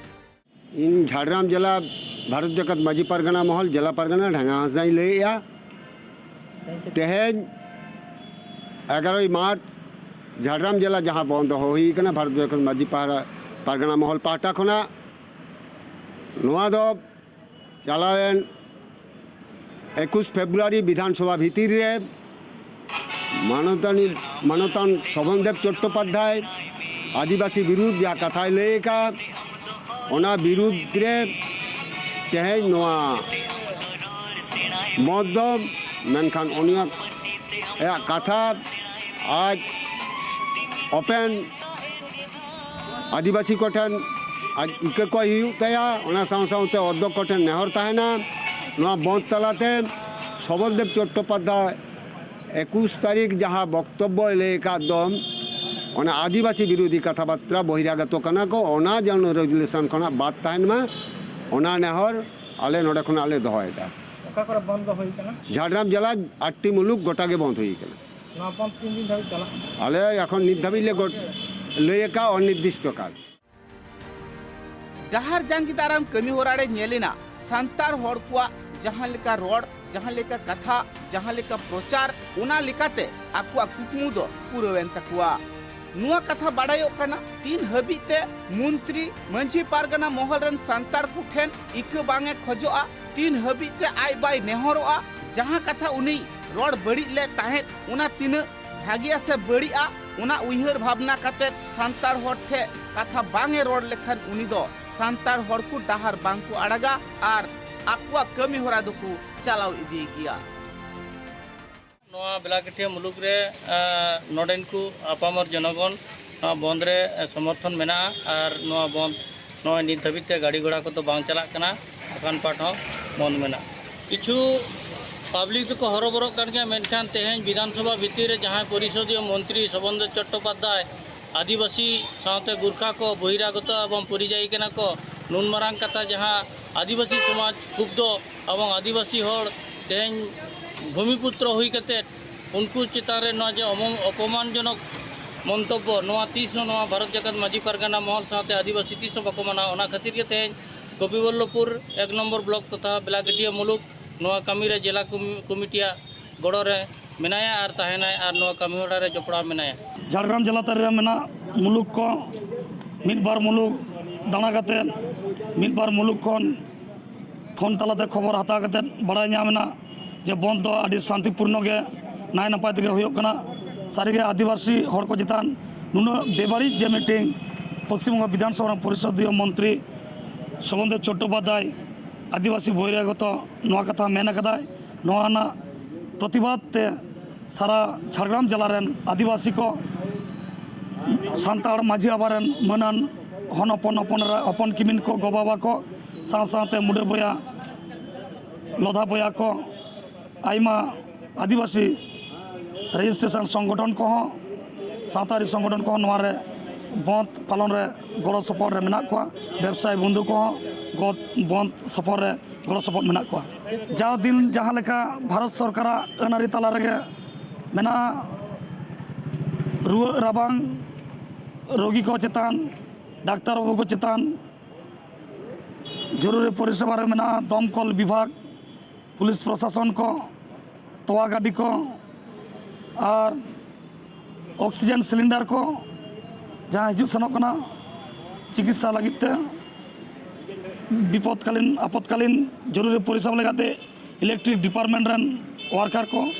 ᱤᱧ ᱡᱷᱟᱲᱜᱨᱟᱢ ᱡᱮᱞᱟ ᱵᱷᱟᱨᱚᱛ ᱡᱟᱠᱟᱛ ᱢᱟᱹᱡᱷᱤ ᱯᱟᱨᱜᱟᱱᱟ ᱢᱚᱦᱚᱞ ᱡᱮᱞᱟ ᱯᱟᱨᱜᱟᱱᱟ ᱰᱷᱟᱝᱜᱟ ᱦᱟᱸᱥᱫᱟᱧ ᱞᱟᱹᱭᱮᱫᱼᱟ᱾ ᱛᱮᱦᱮᱧ ᱮᱜᱟᱨᱚᱭ ᱢᱟᱨᱪ ᱡᱷᱟᱲᱜᱨᱟᱢ ᱡᱮᱞᱟ ᱡᱟᱦᱟᱸ ᱵᱚᱱᱫ ᱫᱚᱦᱚ ᱦᱩᱭ ᱠᱟᱱᱟ ᱵᱷᱟᱨᱚᱛ ᱡᱟᱠᱟᱛ ᱢᱟᱹᱡᱷᱤ ᱯᱟᱦᱟ-, ᱯᱟᱨᱜᱟᱱᱟ ᱢᱚᱦᱚᱞ ᱯᱟᱦᱴᱟ ᱠᱷᱚᱱᱟᱜ, ᱱᱚᱣᱟ ᱫᱚ ᱪᱟᱞᱟᱣᱮᱱ ᱮᱠᱩᱥ ᱯᱷᱮᱵᱽᱨᱩᱣᱟᱨᱤ ᱵᱤᱫᱷᱟᱱ ᱥᱚᱵᱷᱟ ᱵᱷᱤᱛᱤᱨ ᱨᱮ ᱢᱟᱱᱚᱛᱟᱱᱤ, ᱢᱟᱱᱚᱛᱟᱱ ᱥᱳᱵᱷᱚᱱ ᱫᱮᱵᱽ ᱪᱚᱴᱴᱳᱯᱟᱫᱽᱫᱷᱟᱭ ᱟᱹᱫᱤᱵᱟᱹᱥᱤ ᱵᱤᱨᱩᱫᱽ ᱡᱟᱦᱟᱸ ᱠᱟᱛᱷᱟᱭ ᱞᱟᱹᱭ ᱟᱠᱟᱫ, ᱚᱱᱟ ᱵᱤᱨᱩᱫᱽ ᱨᱮ ᱛᱮᱦᱮᱧ ᱱᱚᱣᱟ ᱵᱚᱸᱫᱽ ᱫᱚ, ᱢᱮᱱᱠᱷᱟᱱ ᱩᱱᱤᱭᱟᱜ ᱟᱭᱟᱜ ᱠᱟᱛᱷᱟ ᱟᱡ ᱳᱯᱮᱱ ᱟᱹᱫᱤᱵᱟᱹᱥᱤ ᱠᱚᱴᱷᱮᱱ ᱟᱡ ᱤᱠᱟᱹ ᱠᱚᱭ ᱦᱩᱭᱩᱜ ᱛᱟᱭᱟ᱾ ᱚᱱᱟ ᱥᱟᱶ ᱥᱟᱶᱛᱮ ᱚᱫᱽᱫᱷᱚᱠ ᱠᱚᱴᱷᱮᱱ ᱱᱮᱦᱚᱨ ᱛᱟᱦᱮᱱᱟ, ᱱᱚᱣᱟ ᱵᱚᱸᱫᱽ ᱛᱟᱞᱟᱛᱮ ᱥᱚᱵᱚᱞᱫᱮᱵ ᱪᱚᱴᱴᱳᱯᱟᱫᱽᱫᱷᱟᱭ ᱮᱠᱩᱥ ᱛᱟᱹᱨᱤᱠᱷ ᱡᱟᱦᱟᱸ ᱵᱚᱠᱛᱚᱵᱵᱚᱭ ᱞᱟᱹᱭ ᱟᱠᱟᱫ ᱫᱚ, ᱚᱱᱟ ᱟᱹᱫᱤᱵᱟᱹᱥᱤ ᱵᱤᱨᱳᱫᱷᱤ ᱠᱟᱛᱷᱟ ᱵᱟᱨᱛᱟ ᱵᱚᱦᱤᱨᱟᱜᱚᱛᱚ ᱠᱟᱱᱟ ᱠᱚ, ᱚᱱᱟ ᱡᱮᱱᱚ ᱨᱮᱡᱩᱞᱮᱥᱚᱱ ᱠᱷᱚᱱᱟᱜ ᱵᱟᱫ ᱛᱟᱦᱮᱱ ᱢᱟ, ᱚᱱᱟ ᱱᱮᱦᱚᱨ ᱟᱞᱮ ᱱᱚᱰᱮ ᱠᱷᱚᱱᱟᱜ ᱞᱮ ᱫᱚᱦᱚᱭᱮᱫᱟ᱾ ᱚᱠᱟ ᱠᱚᱨᱮ ᱵᱚᱱᱫ ᱫᱚ ᱦᱩᱭ ᱠᱟᱱᱟ? ᱡᱷᱟᱲᱜᱨᱟᱢ ᱡᱮᱞᱟ ᱟᱴᱴᱤ ᱢᱩᱞᱩᱠ ᱜᱚᱴᱟ ᱜᱮ ᱵᱚᱱᱫ ᱦᱩᱭ ᱠᱟᱱᱟ᱾ ᱱᱚᱣᱟ ᱵᱚᱱᱫ ᱛᱤᱱ ᱫᱤᱱ ᱫᱷᱟᱹᱵᱤᱡ ᱪᱟᱞᱟᱜ ᱠᱟᱱᱟ? ᱟᱞᱮ ᱮᱠᱷᱚᱱ ᱱᱤᱛ ᱫᱷᱟᱹᱵᱤᱡ ᱞᱮ ᱜᱚᱴ-, ᱞᱟᱹᱭ ᱟᱠᱟᱫ ᱚᱱᱤᱨᱫᱤᱥᱴᱚ ᱠᱟᱞ᱾ ᱰᱟᱦᱟᱨ ᱡᱟᱸᱜᱮ ᱫᱟᱨᱟᱢ ᱠᱟᱹᱢᱤ ᱦᱚᱨᱟ ᱨᱮ ᱧᱮᱞ ᱮᱱᱟ ᱥᱟᱱᱛᱟᱲ ᱦᱚᱲ ᱠᱚᱣᱟᱜ ᱡᱟᱦᱟᱸ ᱞᱮᱠᱟ ᱨᱚᱲ, ᱡᱟᱦᱟᱸ ᱞᱮᱠᱟ ᱠᱟᱛᱷᱟ, ᱡᱟᱦᱟᱸ ᱞᱮᱠᱟ ᱯᱨᱚᱪᱟᱨ, ᱚᱱᱟ ᱞᱮᱠᱟᱛᱮ ᱟᱠᱚᱣᱟᱜ ᱠᱩᱠᱢᱩ ᱫᱚ ᱯᱩᱨᱟᱹᱣᱮᱱ ᱛᱟᱠᱚᱣᱟ᱾ ᱱᱚᱣᱟ ᱠᱟᱛᱷᱟ ᱵᱟᱰᱟᱭᱚᱜ ᱠᱟᱱᱟ, ᱛᱤᱱ ᱦᱟᱹᱵᱤᱡ ᱛᱮ ᱢᱚᱱᱛᱨᱤ ᱢᱟᱹᱡᱷᱤ ᱯᱟᱨᱜᱟᱱᱟ ᱢᱚᱦᱚᱞ ᱨᱮᱱ ᱥᱟᱱᱛᱟᱲ ᱠᱚᱴᱷᱮᱱ ᱤᱠᱟᱹ ᱵᱟᱝ ᱮ ᱠᱷᱚᱡᱚᱜᱼᱟ, ᱛᱤᱱ ᱦᱟᱹᱵᱤᱡ ᱛᱮ ᱟᱡ ᱵᱟᱭ ᱱᱮᱦᱚᱨᱚᱜᱼᱟ, ᱡᱟᱦᱟᱸ ᱠᱟᱛᱷᱟ ᱩᱱᱤ ᱨᱚᱲ ᱵᱟᱹᱲᱤᱡ ᱞᱮᱫ ᱛᱟᱦᱮᱸᱫ, ᱚᱱᱟ ᱛᱤᱱᱟᱹᱜ ᱵᱷᱟᱜᱮᱭᱟ ᱥᱮ ᱵᱟᱹᱲᱤᱡᱼᱟ, ᱚᱱᱟ ᱩᱭᱦᱟᱹᱨ ᱵᱷᱟᱵᱽᱱᱟ ᱠᱟᱛᱮᱫ ᱥᱟᱱᱛᱟᱲ ᱦᱚᱲ ᱴᱷᱮᱱ ᱠᱟᱛᱷᱟ ᱵᱟᱝ ᱮ ᱨᱚᱲ ᱞᱮᱠᱷᱟᱱ ᱩᱱᱤ ᱫᱚ ᱥᱟᱱᱛᱟᱲ ᱦᱚᱲ ᱠᱚ ᱰᱟᱦᱟᱨ ᱵᱟᱝ ᱠᱚ ᱟᱲᱟᱜᱟ ᱟᱨ ᱟᱠᱚᱣᱟᱜ ᱠᱟᱹᱢᱤ ᱦᱚᱨᱟ ᱫᱚᱠᱚ ᱪᱟᱞᱟᱣ ᱤᱫᱤ ᱜᱮᱭᱟ᱾ ᱱᱚᱣᱟ ᱵᱮᱞᱟᱠᱟᱹᱴᱷᱤᱭᱟᱹ ᱢᱩᱞᱩᱠ ᱨᱮ, ᱟᱸ, ᱱᱚᱰᱮᱱ ᱠᱚ ᱟᱯᱟᱢᱚᱨ ᱡᱚᱱᱚᱜᱚᱱ ᱱᱚᱣᱟ ᱵᱚᱱᱫᱷ ᱨᱮ, ᱮ, ᱥᱚᱢᱚᱨᱛᱷᱚᱱ ᱢᱮᱱᱟᱜᱼᱟ ᱟᱨ ᱱᱚᱣᱟ ᱵᱚᱱᱫᱷ ᱱᱚᱜᱼᱚᱭ ᱱᱤᱛ ᱫᱷᱟᱹᱵᱤᱡ ᱛᱮ ᱜᱟᱹᱰᱤ ᱜᱷᱚᱲᱟ ᱠᱚᱫᱚ ᱵᱟᱝ ᱪᱟᱞᱟᱜ ᱠᱟᱱᱟ, ᱫᱚᱠᱟᱱ ᱯᱟᱴ ᱦᱚᱸ ᱵᱚᱱᱫᱷ ᱢᱮᱱᱟᱜᱼᱟ᱾ ᱠᱤᱪᱷᱩ ᱯᱟᱵᱽᱞᱤᱠ ᱫᱚᱠᱚ ᱦᱚᱨᱚᱵᱚᱨᱚᱜ ᱠᱟᱱ ᱜᱮᱭᱟ, ᱢᱮᱱᱠᱷᱟᱱ ᱛᱮᱦᱮᱧ ᱵᱤᱫᱷᱟᱱ ᱥᱚᱵᱷᱟ ᱵᱷᱤᱛᱤᱨ ᱨᱮ ᱡᱟᱦᱟᱸᱭ ᱯᱚᱨᱤᱥᱚᱫᱤᱭᱚ ᱢᱚᱱᱛᱨᱤ ᱥᱚᱵᱚᱱᱫᱚ ᱪᱚᱴᱴᱳᱯᱟᱫᱽᱫᱷᱟᱭ ᱟᱹᱫᱤᱵᱟᱹᱥᱤ ᱥᱟᱶᱛᱮ ᱜᱩᱨᱠᱷᱟ ᱠᱚ, ᱵᱚᱦᱤᱨᱟᱜᱚᱛᱚ ᱮᱵᱚᱝ ᱯᱚᱨᱤᱡᱟᱭᱤ ᱠᱟᱱᱟ ᱠᱚ, ᱱᱩᱱ ᱢᱟᱨᱟᱝ ᱠᱟᱛᱷᱟ ᱡᱟᱦᱟᱸ ᱟᱹᱫᱤᱵᱟᱹᱥᱤ ᱥᱚᱢᱟᱡᱽ ᱠᱷᱩᱵᱫᱚ ᱮᱵᱚᱝ ᱟᱹᱫᱤᱵᱟᱹᱥᱤ ᱦᱚᱲ ᱛᱮᱦᱮᱧ ᱵᱷᱩᱢᱤᱯᱩᱛᱨᱚ ᱦᱩᱭ ᱠᱟᱛᱮᱫ ᱩᱱᱠᱩ ᱪᱮᱛᱟᱱ ᱨᱮ ᱱᱚᱣᱟ ᱡᱮ ᱚᱢᱚ-, ᱚᱯᱚᱢᱟᱱᱡᱚᱱᱚᱠ ᱢᱚᱱᱛᱚᱵᱵᱚ, ᱱᱚᱣᱟ ᱛᱤᱥ ᱦᱚᱸ ᱱᱚᱣᱟ ᱵᱷᱟᱨᱚᱛ ᱡᱟᱠᱟᱛ ᱢᱟᱹᱡᱷᱤ ᱯᱟᱨᱜᱟᱱᱟ ᱢᱚᱦᱚᱞ ᱥᱟᱶᱛᱮ ᱟᱹᱫᱤᱵᱟᱹᱥᱤ ᱛᱤᱥ ᱦᱚᱸ ᱵᱟᱠᱚ ᱢᱟᱱᱟᱣᱟ᱾ ᱚᱱᱟ ᱠᱷᱟᱹᱛᱤᱨ ᱜᱮ ᱛᱮᱦᱮᱧ ᱜᱳᱯᱤᱵᱚᱞᱞᱚᱵᱷᱯᱩᱨ ᱮᱠ ᱱᱚᱢᱵᱚᱨ ᱵᱞᱚᱠ ᱛᱚᱛᱷᱟ ᱵᱮᱞᱟᱠᱟᱹᱴᱷᱤᱭᱟᱹ ᱢᱩᱞᱩᱠ ᱱᱚᱣᱟ ᱠᱟᱹᱢᱤ ᱨᱮ ᱡᱮᱞᱟ ᱠᱚᱢ-, ᱠᱚᱢᱤᱴᱤᱭᱟᱜ ᱜᱚᱲᱚ ᱨᱮ ᱢᱮᱱᱟᱭᱟ ᱟᱨ ᱛᱟᱦᱮᱱᱟᱭ ᱟᱨ ᱱᱚᱣᱟ ᱠᱟᱹᱢᱤ ᱦᱚᱨᱟ ᱨᱮ ᱡᱚᱯᱲᱟᱣ ᱢᱮᱱᱟᱭᱟ᱾ ᱡᱷᱟᱲᱜᱨᱟᱢ ᱡᱮᱞᱟ ᱛᱟᱹᱨᱤ ᱨᱮ ᱢᱮᱱᱟᱜ ᱢᱩᱞᱩᱠ ᱠᱚ ᱢᱤᱫ ᱵᱟᱨ ᱢᱩᱞᱩᱠ ᱫᱟᱬᱟ ᱠᱟᱛᱮᱫ, ᱢᱤᱫ ᱵᱟᱨ ᱢᱩᱞᱩᱠ ᱠᱷᱚᱱ ᱯᱷᱳᱱ ᱛᱟᱞᱟᱛᱮ ᱠᱷᱚᱵᱚᱨ ᱦᱟᱛᱟᱣ ᱠᱟᱛᱮᱫ ᱵᱟᱲᱟᱭ ᱧᱟᱢ ᱮᱱᱟ ᱡᱮ ᱵᱚᱱᱫᱷ ᱫᱚ ᱟᱹᱰᱤ ᱥᱟᱱᱛᱤᱯᱩᱨᱱᱚ ᱜᱮ, ᱱᱟᱭ ᱱᱟᱯᱟᱭ ᱛᱮᱜᱮ ᱦᱩᱭᱩᱜ ᱠᱟᱱᱟ᱾ ᱥᱟᱹᱨᱤᱜᱮ ᱟᱹᱫᱤᱵᱟᱹᱥᱤ ᱦᱚᱲ ᱠᱚ ᱪᱮᱛᱟᱱ ᱱᱩᱱᱟᱹᱜ ᱵᱮᱵᱟᱹᱲᱤᱡ ᱡᱮ ᱢᱤᱫᱴᱮᱱ ᱯᱚᱥᱪᱤᱢ ᱵᱚᱝᱜᱚ ᱵᱤᱫᱷᱟᱱ ᱥᱚᱵᱷᱟ ᱨᱮᱱ ᱯᱚᱨᱤᱥᱚᱫᱤᱭᱚ ᱢᱚᱱᱛᱨᱤ ᱥᱚᱵᱚᱱᱫᱮᱵ ᱪᱚᱴᱴᱳᱯᱟᱫᱽᱫᱷᱟᱭ ᱟᱹᱫᱤᱵᱟᱹᱥᱤ ᱵᱚᱦᱤᱨᱟᱜᱚᱛᱚ ᱱᱚᱣᱟ ᱠᱟᱛᱷᱟ ᱢᱮᱱ ᱟᱠᱟᱫᱟᱭ, ᱱᱚᱣᱟ ᱨᱮᱱᱟᱜ ᱯᱨᱚᱛᱤᱵᱟᱫ ᱛᱮ ᱥᱟᱨᱟ ᱡᱷᱟᱲᱜᱨᱟᱢ ᱡᱮᱞᱟ ᱨᱮᱱ ᱟᱹᱫᱤᱵᱟᱹᱥᱤ ᱠᱚ, ᱥᱟᱱᱛᱟᱲ ᱢᱟᱹᱡᱷᱤ ᱵᱟᱵᱟ ᱨᱮᱱ ᱢᱟᱹᱱᱟᱱ ᱦᱚᱱ ᱦᱚᱯᱚᱱ, ᱦᱚᱯᱚᱱ ᱮᱨᱟ, ᱦᱚᱯᱚᱱ ᱠᱤᱢᱤᱱ ᱠᱚ, ᱜᱚ ᱵᱟᱵᱟ ᱠᱚ, ᱥᱟᱶ ᱥᱟᱶᱛᱮ ᱢᱩᱰᱟᱹ ᱵᱚᱭᱦᱟ, ᱞᱚᱫᱷᱟ ᱵᱚᱭᱦᱟ ᱠᱚ, ᱟᱭᱢᱟ ᱟᱹᱫᱤᱵᱟᱹᱥᱤ ᱨᱮᱡᱤᱥᱴᱨᱮᱥᱚᱱ ᱥᱚᱝᱜᱚᱴᱷᱚᱱ ᱠᱚᱦᱚᱸ, ᱥᱟᱶᱛᱟᱨᱤ ᱥᱚᱝᱜᱚᱴᱷᱚᱱ ᱠᱚᱦᱚᱸ ᱱᱚᱣᱟ ᱨᱮ ᱵᱚᱸᱫᱽ ᱯᱟᱞᱚᱱ ᱨᱮ ᱜᱚᱲᱚ ᱥᱚᱯᱚᱦᱚᱫ ᱨᱮ ᱢᱮᱱᱟᱜ ᱠᱚᱣᱟ᱾ ᱵᱮᱵᱽᱥᱟᱭᱤ ᱵᱚᱱᱫᱷᱩ ᱠᱚᱦᱚᱸ ᱜᱚ-, ᱵᱚᱸᱫᱽ ᱥᱚᱯᱚᱦᱚᱫ ᱨᱮ ᱜᱚᱲᱚ ᱥᱚᱯᱚᱦᱚᱫ ᱢᱮᱱᱟᱜ ᱠᱚᱣᱟ᱾ ᱡᱟᱣ ᱫᱤᱱ ᱡᱟᱦᱟᱸ ᱞᱮᱠᱟ ᱵᱷᱟᱨᱚᱛ ᱥᱚᱨᱠᱟᱨᱟᱜ ᱟᱹᱱ ᱟᱹᱨᱤ ᱛᱟᱞᱟ ᱨᱮᱜᱮ ᱢᱮᱱᱟᱜᱼᱟ, ᱨᱩᱣᱟᱹᱜ ᱨᱟᱵᱟᱝ ᱨᱳᱜᱤ ᱠᱚ ᱪᱮᱛᱟᱱ, ᱰᱟᱠᱛᱟᱨ ᱵᱟᱹᱵᱩ ᱠᱚ ᱪᱮᱛᱟᱱ, ᱡᱚᱨᱩᱨᱤ ᱯᱚᱨᱤᱥᱮᱵᱟ ᱨᱮ ᱢᱮᱱᱟᱜᱼᱟ ᱫᱚᱢᱠᱚᱞ ᱵᱤᱵᱷᱟᱜᱽ, ᱯᱩᱞᱤᱥ ᱯᱨᱚᱥᱟᱥᱚᱱ ᱠᱚ, ᱛᱚᱣᱟ ᱜᱟᱹᱰᱤ ᱠᱚ ᱟᱨ ᱚᱠᱥᱤᱡᱮᱱ ᱥᱤᱞᱤᱱᱰᱟᱨ ᱠᱚ, ᱡᱟᱦᱟᱸ ᱦᱤᱡᱩᱜ ᱥᱮᱱᱚᱜ ᱠᱟᱱᱟ ᱪᱤᱠᱤᱛᱥᱟ ᱞᱟᱹᱜᱤᱫ ᱛᱮ, ᱵᱤᱯᱚᱫᱠᱟᱞᱤᱱ, ᱟᱯᱚᱛᱠᱟᱞᱤᱱ ᱡᱚᱨᱩᱨᱤ ᱯᱚᱨᱤᱥᱮᱵᱟ ᱞᱮᱠᱟᱛᱮ ᱤᱞᱮᱠᱴᱨᱤᱠ ᱰᱤᱯᱟᱨᱴᱢᱮᱱᱴ ᱨᱮᱱ ᱣᱟᱨᱠᱟᱨ ᱠᱚ,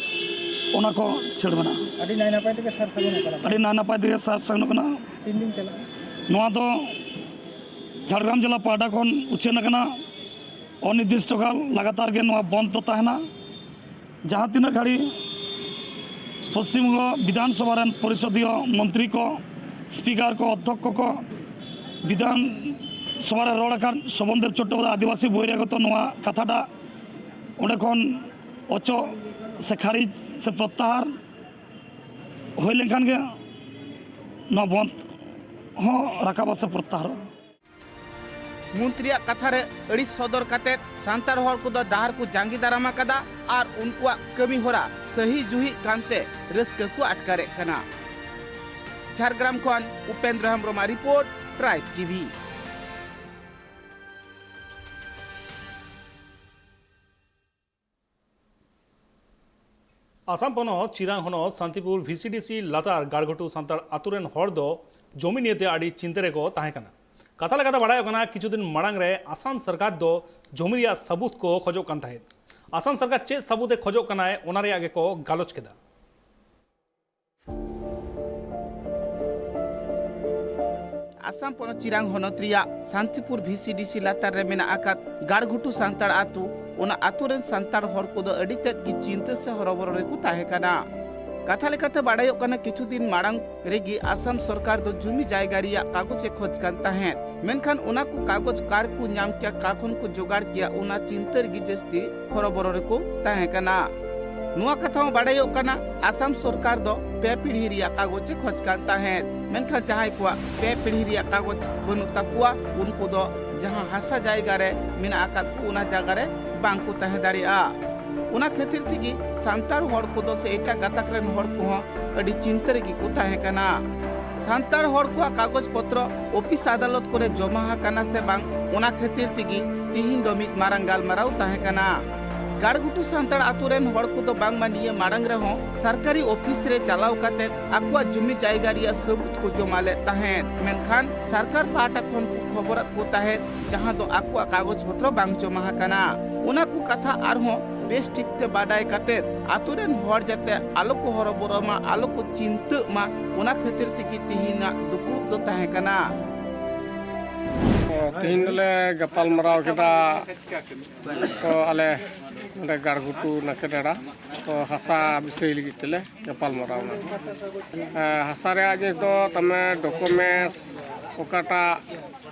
ᱚᱱᱟ ᱠᱚ ᱪᱷᱟᱹᱲ ᱢᱮᱱᱟᱜᱼᱟ᱾ ᱟᱹᱰᱤ ᱱᱟᱭ ᱱᱟᱯᱟᱭ ᱛᱮᱜᱮ ᱥᱟᱨ ᱥᱟᱹᱜᱩᱱ ᱟᱠᱟᱱᱟ᱾ ᱟᱹᱰᱤ ᱱᱟᱭ ᱱᱟᱯᱟᱭ ᱛᱮᱜᱮ ᱥᱟᱨ ᱥᱟᱹᱜᱩᱱ ᱟᱠᱟᱱᱟ᱾ ᱛᱤᱱ ᱫᱤᱱ ᱪᱟᱞᱟᱜᱼᱟ? ᱱᱚᱣᱟ ᱫᱚ ᱡᱷᱟᱲᱜᱨᱟᱢ ᱡᱮᱞᱟ ᱯᱟᱦᱴᱟ ᱠᱷᱚᱱ ᱩᱪᱷᱟᱹᱱ ᱟᱠᱟᱱᱟ᱾ ᱚᱱᱤᱨᱫᱤᱥᱴᱚ ᱠᱟᱞ ᱞᱟᱜᱟᱛᱟᱨ ᱜᱮ ᱱᱚᱣᱟ ᱵᱚᱱᱫ ᱫᱚ ᱛᱟᱦᱮᱱᱟ᱾ ᱡᱟᱦᱟᱸ ᱛᱤᱱᱟᱹᱜ ᱜᱷᱟᱹᱲᱤ ᱯᱚᱥᱪᱤᱢ ᱵᱚᱝᱜᱚ ᱵᱤᱫᱷᱟᱱ ᱥᱚᱵᱷᱟ ᱨᱮᱱ ᱯᱚᱨᱤᱥᱚᱫᱤᱭᱚ ᱢᱚᱱᱛᱨᱤ ᱠᱚ, ᱥᱯᱤᱠᱟᱨ ᱠᱚ, ᱚᱫᱽᱫᱷᱚᱠᱠᱷᱚ ᱠᱚ, ᱵᱤᱫᱷᱟᱱ ᱥᱚᱵᱷᱟ ᱨᱮ ᱨᱚᱲ ᱟᱠᱟᱱ ᱥᱚᱵᱚᱱ ᱫᱮᱵ ᱪᱚᱴᱴᱳᱯᱟᱫᱷᱭᱟᱭ ᱟᱹᱫᱤᱵᱟᱹᱥᱤ ᱵᱚᱦᱤᱨᱟᱜᱚᱛᱚ ᱱᱚᱣᱟ ᱠᱟᱛᱷᱟᱴᱟᱜ ᱚᱸᱰᱮ ᱠᱷᱚᱱ ᱚᱪᱚᱜ ᱥᱮ ᱠᱷᱟᱨᱤᱡ ᱥᱮ ᱯᱨᱚᱛᱛᱟᱦᱟᱨ ᱦᱩᱭ ᱞᱮᱱᱠᱷᱟᱱ ᱜᱮ ᱱᱚᱣᱟ ᱵᱚᱱᱫ ᱦᱚᱸ ᱨᱟᱠᱟᱵᱟ ᱥᱮ ᱯᱨᱚᱛᱛᱟᱦᱟᱨᱚᱜᱼᱟ᱾ ᱢᱚᱱᱛᱨᱤᱭᱟᱜ ᱠᱟᱛᱷᱟ ᱨᱮ ᱟᱹᱲᱤᱥ ᱥᱚᱫᱚᱨ ᱠᱟᱛᱮ ᱥᱟᱱᱛᱟᱲ ᱦᱚᱲ ᱠᱚᱫᱚ ᱰᱟᱦᱟᱨ ᱠᱚ ᱡᱟᱸᱜᱮ ᱫᱟᱨᱟᱢ ᱟᱠᱟᱫᱟ ᱟᱨ ᱩᱱᱠᱩᱣᱟᱜ ᱠᱟᱹᱢᱤ ᱦᱚᱨᱟ ᱥᱟᱹᱦᱤ ᱡᱩᱦᱤᱜ ᱠᱟᱱᱛᱮ ᱨᱟᱹᱥᱠᱟᱹ ᱠᱚ ᱟᱴᱠᱟᱨᱮᱫ ᱠᱟᱱᱟ᱾ ᱡᱷᱟᱲᱜᱨᱟᱢ ᱠᱷᱚᱱ ᱩᱯᱮᱱᱫᱨᱚ ᱦᱮᱢᱵᱨᱚᱢᱟᱜ ᱨᱤᱯᱳᱨᱴ, ᱴᱨᱟᱭᱤᱵᱽ ᱴᱤᱵᱷᱤ᱾ ᱟᱥᱟᱢ ᱯᱚᱱᱚᱛ ᱪᱤᱨᱟᱝ ᱦᱚᱱᱚᱛ ᱥᱟᱱᱛᱤᱯᱩᱨ ᱵᱷᱤ ᱥᱤ ᱰᱤ ᱥᱤ ᱞᱟᱛᱟᱨ ᱜᱟᱲᱜᱷᱩᱴᱩ ᱥᱟᱱᱛᱟᱲ ᱟᱛᱳ ᱨᱮᱱ ᱦᱚᱲ ᱫᱚ ᱡᱚᱢᱤ ᱱᱤᱭᱮᱛᱮ ᱟᱹᱰᱤ ᱪᱤᱱᱛᱟᱹ ᱨᱮᱠᱚ ᱛᱟᱦᱮᱸ ᱠᱟᱱᱟ᱾ ᱠᱟᱛᱷᱟ ᱞᱮᱠᱟᱛᱮ ᱵᱟᱲᱟᱭᱚᱜ ᱠᱟᱱᱟ, ᱠᱤᱪᱷᱩ ᱫᱤᱱ ᱢᱟᱲᱟᱝ ᱨᱮ ᱟᱥᱟᱢ ᱥᱚᱨᱠᱟᱨ ᱫᱚ ᱡᱚᱢᱤ ᱨᱮᱭᱟᱜ ᱥᱟᱹᱵᱩᱛ ᱠᱚ ᱠᱷᱚᱡᱚᱜ ᱠᱟᱱ ᱛᱟᱦᱮᱸᱫ᱾ ᱟᱥᱟᱢ ᱥᱚᱨᱠᱟᱨ ᱪᱮᱫ ᱥᱟᱹᱵᱩᱛ ᱮ ᱠᱷᱚᱡᱚᱜ ᱠᱟᱱᱟᱭ, ᱚᱱᱟ ᱨᱮᱭᱟᱜ ᱜᱮᱠᱚ ᱜᱟᱞᱚᱪ ᱠᱮᱫᱟ᱾ ᱟᱥᱟᱢ ᱯᱚᱱᱚᱛ ᱪᱤᱨᱟᱝ ᱦᱚᱱᱚᱛ ᱨᱮᱭᱟᱜ ᱥᱟᱱᱛᱤᱯᱩᱨ ᱵᱷᱤ ᱥᱤ ᱰᱤ ᱥᱤ ᱞᱟᱛᱟᱨ ᱨᱮ ᱢᱮᱱᱟᱜ ᱟᱠᱟᱫ ᱜᱟᱲᱜᱷᱩᱴᱩ ᱥᱟᱱᱛᱟᱲ ᱟᱛᱳ ᱚᱱᱟ ᱟᱛᱳ ᱨᱮᱱ ᱥᱟᱱᱛᱟᱲ ᱦᱚᱲ ᱠᱚᱫᱚ ᱟᱹᱰᱤ ᱛᱮᱫ ᱜᱮ ᱪᱤᱱᱛᱟᱹ ᱥᱮ ᱦᱚᱨᱚᱵᱚᱨᱚ ᱨᱮᱠᱚ ᱛᱟᱦᱮᱸ ᱠᱟᱱᱟ᱾ ᱠᱟᱛᱷᱟ ᱞᱮᱠᱟᱛᱮ ᱵᱟᱰᱟᱭᱚᱜ ᱠᱟᱱᱟ, ᱠᱤᱪᱷᱩ ᱫᱤᱱ ᱢᱟᱲᱟᱝ ᱨᱮᱜᱮ ᱟᱥᱟᱢ ᱥᱚᱨᱠᱟᱨ ᱫᱚ ᱡᱩᱢᱤ ᱡᱟᱭᱜᱟ ᱨᱮᱭᱟᱜ ᱠᱟᱜᱚᱡᱽ ᱮ ᱠᱷᱚᱡᱽ ᱠᱟᱱ ᱛᱟᱦᱮᱸᱫ, ᱢᱮᱱᱠᱷᱟᱱ ᱚᱱᱟ ᱠᱚ ᱠᱟᱜᱚᱡᱽ ᱚᱠᱟ ᱨᱮᱠᱚ ᱧᱟᱢ ᱠᱮᱭᱟ, ᱚᱠᱟ ᱠᱷᱚᱱ ᱠᱚ ᱡᱚᱜᱟᱲ ᱠᱮᱭᱟ, ᱚᱱᱟ ᱪᱤᱱᱛᱟᱹ ᱨᱮᱜᱮ ᱡᱟᱹᱥᱛᱤ ᱦᱚᱨᱚᱵᱚᱨᱚ ᱨᱮᱠᱚ ᱛᱟᱦᱮᱸ ᱠᱟᱱᱟ᱾ ᱱᱚᱣᱟ ᱠᱟᱛᱷᱟ ᱦᱚᱸ ᱵᱟᱰᱟᱭᱚᱜ ᱠᱟᱱᱟ, ᱟᱥᱟᱢ ᱥᱚᱨᱠᱟᱨ ᱫᱚ ᱯᱮ ᱯᱤᱲᱦᱤ ᱨᱮᱭᱟᱜ ᱠᱟᱜᱚᱡᱽ ᱮ ᱠᱷᱚᱡᱽ ᱠᱟᱱ ᱛᱟᱦᱮᱸᱫ, ᱢᱮᱱᱠᱷᱟᱱ ᱡᱟᱦᱟᱸᱭ ᱠᱚᱣᱟᱜ ᱯᱮ ᱯᱤᱲᱦᱤ ᱨᱮᱭᱟᱜ ᱠᱟᱜᱚᱡᱽ ᱵᱟᱹᱱᱩᱜ ᱛᱟᱠᱚᱣᱟ, ᱩᱱᱠᱩ ᱫᱚ ᱡᱟᱦᱟᱸ ᱦᱟᱥᱟ ᱡᱟᱭᱜᱟ ᱨᱮ ᱢᱮᱱᱟᱜ ᱟᱠᱟᱫ ᱠᱚ, ᱚᱱᱟ ᱡᱟᱭᱜᱟ ᱨᱮ ᱵᱟᱝ ᱠᱚ ᱛᱟᱦᱮᱸ ᱫᱟᱲᱮᱭᱟᱜᱼᱟ᱾ ᱚᱱᱟ ᱠᱷᱟᱹᱛᱤᱨ ᱛᱮᱜᱮ ᱥᱟᱱᱛᱟᱲ ᱦᱚᱲ ᱠᱚᱫᱚ ᱥᱮ ᱮᱴᱟᱜ ᱜᱟᱛᱟᱠ ᱨᱮᱱ ᱦᱚᱲ ᱠᱚᱦᱚᱸ ᱟᱹᱰᱤ ᱪᱤᱱᱛᱟᱹ ᱨᱮᱜᱮ ᱠᱚ ᱛᱟᱦᱮᱸ ᱠᱟᱱᱟ᱾ ᱥᱟᱱᱛᱟᱲ ᱦᱚᱲ ᱠᱚᱣᱟᱜ ᱠᱟᱜᱚᱡᱽ ᱯᱚᱛᱨᱚ ᱚᱯᱷᱤᱥ ᱟᱫᱟᱞᱚᱛ ᱠᱚᱨᱮ ᱡᱚᱢᱟ ᱟᱠᱟᱱᱟ ᱥᱮ ᱵᱟᱝ, ᱚᱱᱟ ᱠᱷᱟᱹᱛᱤᱨ ᱛᱮᱜᱮ ᱛᱤᱦᱤᱧ ᱫᱚ ᱢᱤᱫ ᱢᱟᱨᱟᱝ ᱜᱟᱞᱢᱟᱨᱟᱣ ᱛᱟᱦᱮᱸ ᱠᱟᱱᱟ᱾ ᱜᱟᱲᱜᱷᱩᱴᱩ ᱥᱟᱱᱛᱟᱲ ᱟᱛᱳ ᱨᱮᱱ ᱦᱚᱲ ᱠᱚᱫᱚ ᱵᱟᱝᱢᱟ ᱱᱤᱭᱟᱹ ᱢᱟᱲᱟᱝ ᱨᱮᱦᱚᱸ ᱥᱚᱨᱠᱟᱨᱤ ᱚᱯᱷᱤᱥ ᱨᱮ ᱪᱟᱞᱟᱣ ᱠᱟᱛᱮ ᱟᱠᱚᱣᱟᱜ ᱡᱩᱢᱤ ᱡᱟᱭᱜᱟ ᱨᱮᱭᱟᱜ ᱥᱟᱹᱵᱩᱛ ᱠᱚ ᱡᱚᱢᱟ ᱞᱮᱫ ᱛᱟᱦᱮᱸᱫ, ᱢᱮᱱᱠᱷᱟᱱ ᱥᱚᱨᱠᱟᱨ ᱯᱟᱦᱴᱟ ᱠᱷᱚᱱ ᱠᱚ ᱠᱷᱚᱵᱚᱨᱟᱫ ᱠᱚ ᱛᱟᱦᱮᱸᱫ, ᱡᱟᱦᱟᱸ ᱫᱚ ᱟᱠᱚᱣᱟᱜ ᱠᱟᱜᱚᱡᱽ ᱯᱚᱛᱨᱚ ᱵᱟᱝ ᱡᱚᱢᱟ ᱟᱠᱟᱱᱟ᱾ ᱚᱱᱟ ᱠᱚ ᱠᱟᱛᱷᱟ ᱟᱨᱦᱚᱸ ᱵᱮᱥ ᱴᱷᱤᱠ ᱛᱮ ᱵᱟᱰᱟᱭ ᱠᱟᱛᱮ ᱟᱛᱳ ᱨᱮᱱ ᱦᱚᱲ ᱡᱟᱛᱮ ᱟᱞᱚ ᱠᱚ ᱦᱚᱨᱚᱵᱚᱨᱚ ᱢᱟ, ᱟᱞᱚ ᱠᱚ ᱪᱤᱱᱛᱟᱹᱜ ᱢᱟ, ᱚᱱᱟ ᱠᱷᱟᱹᱛᱤᱨ ᱛᱮᱜᱮ ᱛᱤᱦᱤᱧᱟᱜ ᱫᱩᱯᱲᱩᱵ ᱫᱚ ᱛᱟᱦᱮᱸ ᱠᱟᱱᱟ᱾ ᱛᱚ, ᱛᱮᱦᱮᱧ ᱫᱚᱞᱮ ᱜᱟᱯᱟᱞ ᱢᱟᱨᱟᱣ ᱠᱮᱫᱟ᱾ ᱛᱚ, ᱟᱞᱮ ᱱᱚᱰᱮ ᱜᱟᱲᱜᱷᱩᱴᱩ ᱱᱟᱠᱮᱰᱟᱲᱟ, ᱛᱚ, ᱦᱟᱥᱟ ᱵᱤᱥᱚᱭ ᱞᱟᱹᱜᱤᱫ ᱛᱮᱞᱮ ᱜᱟᱯᱟᱞ ᱢᱟᱨᱟᱣ ᱮᱱᱟ᱾ ᱮᱸ, ᱦᱟᱥᱟ ᱨᱮᱭᱟᱜ ᱡᱤᱱᱤᱥ ᱫᱚ ᱛᱟᱨᱢᱟᱱᱮ ᱰᱚᱠᱩᱢᱮᱱᱴᱥ ᱚᱠᱟᱴᱟᱜ,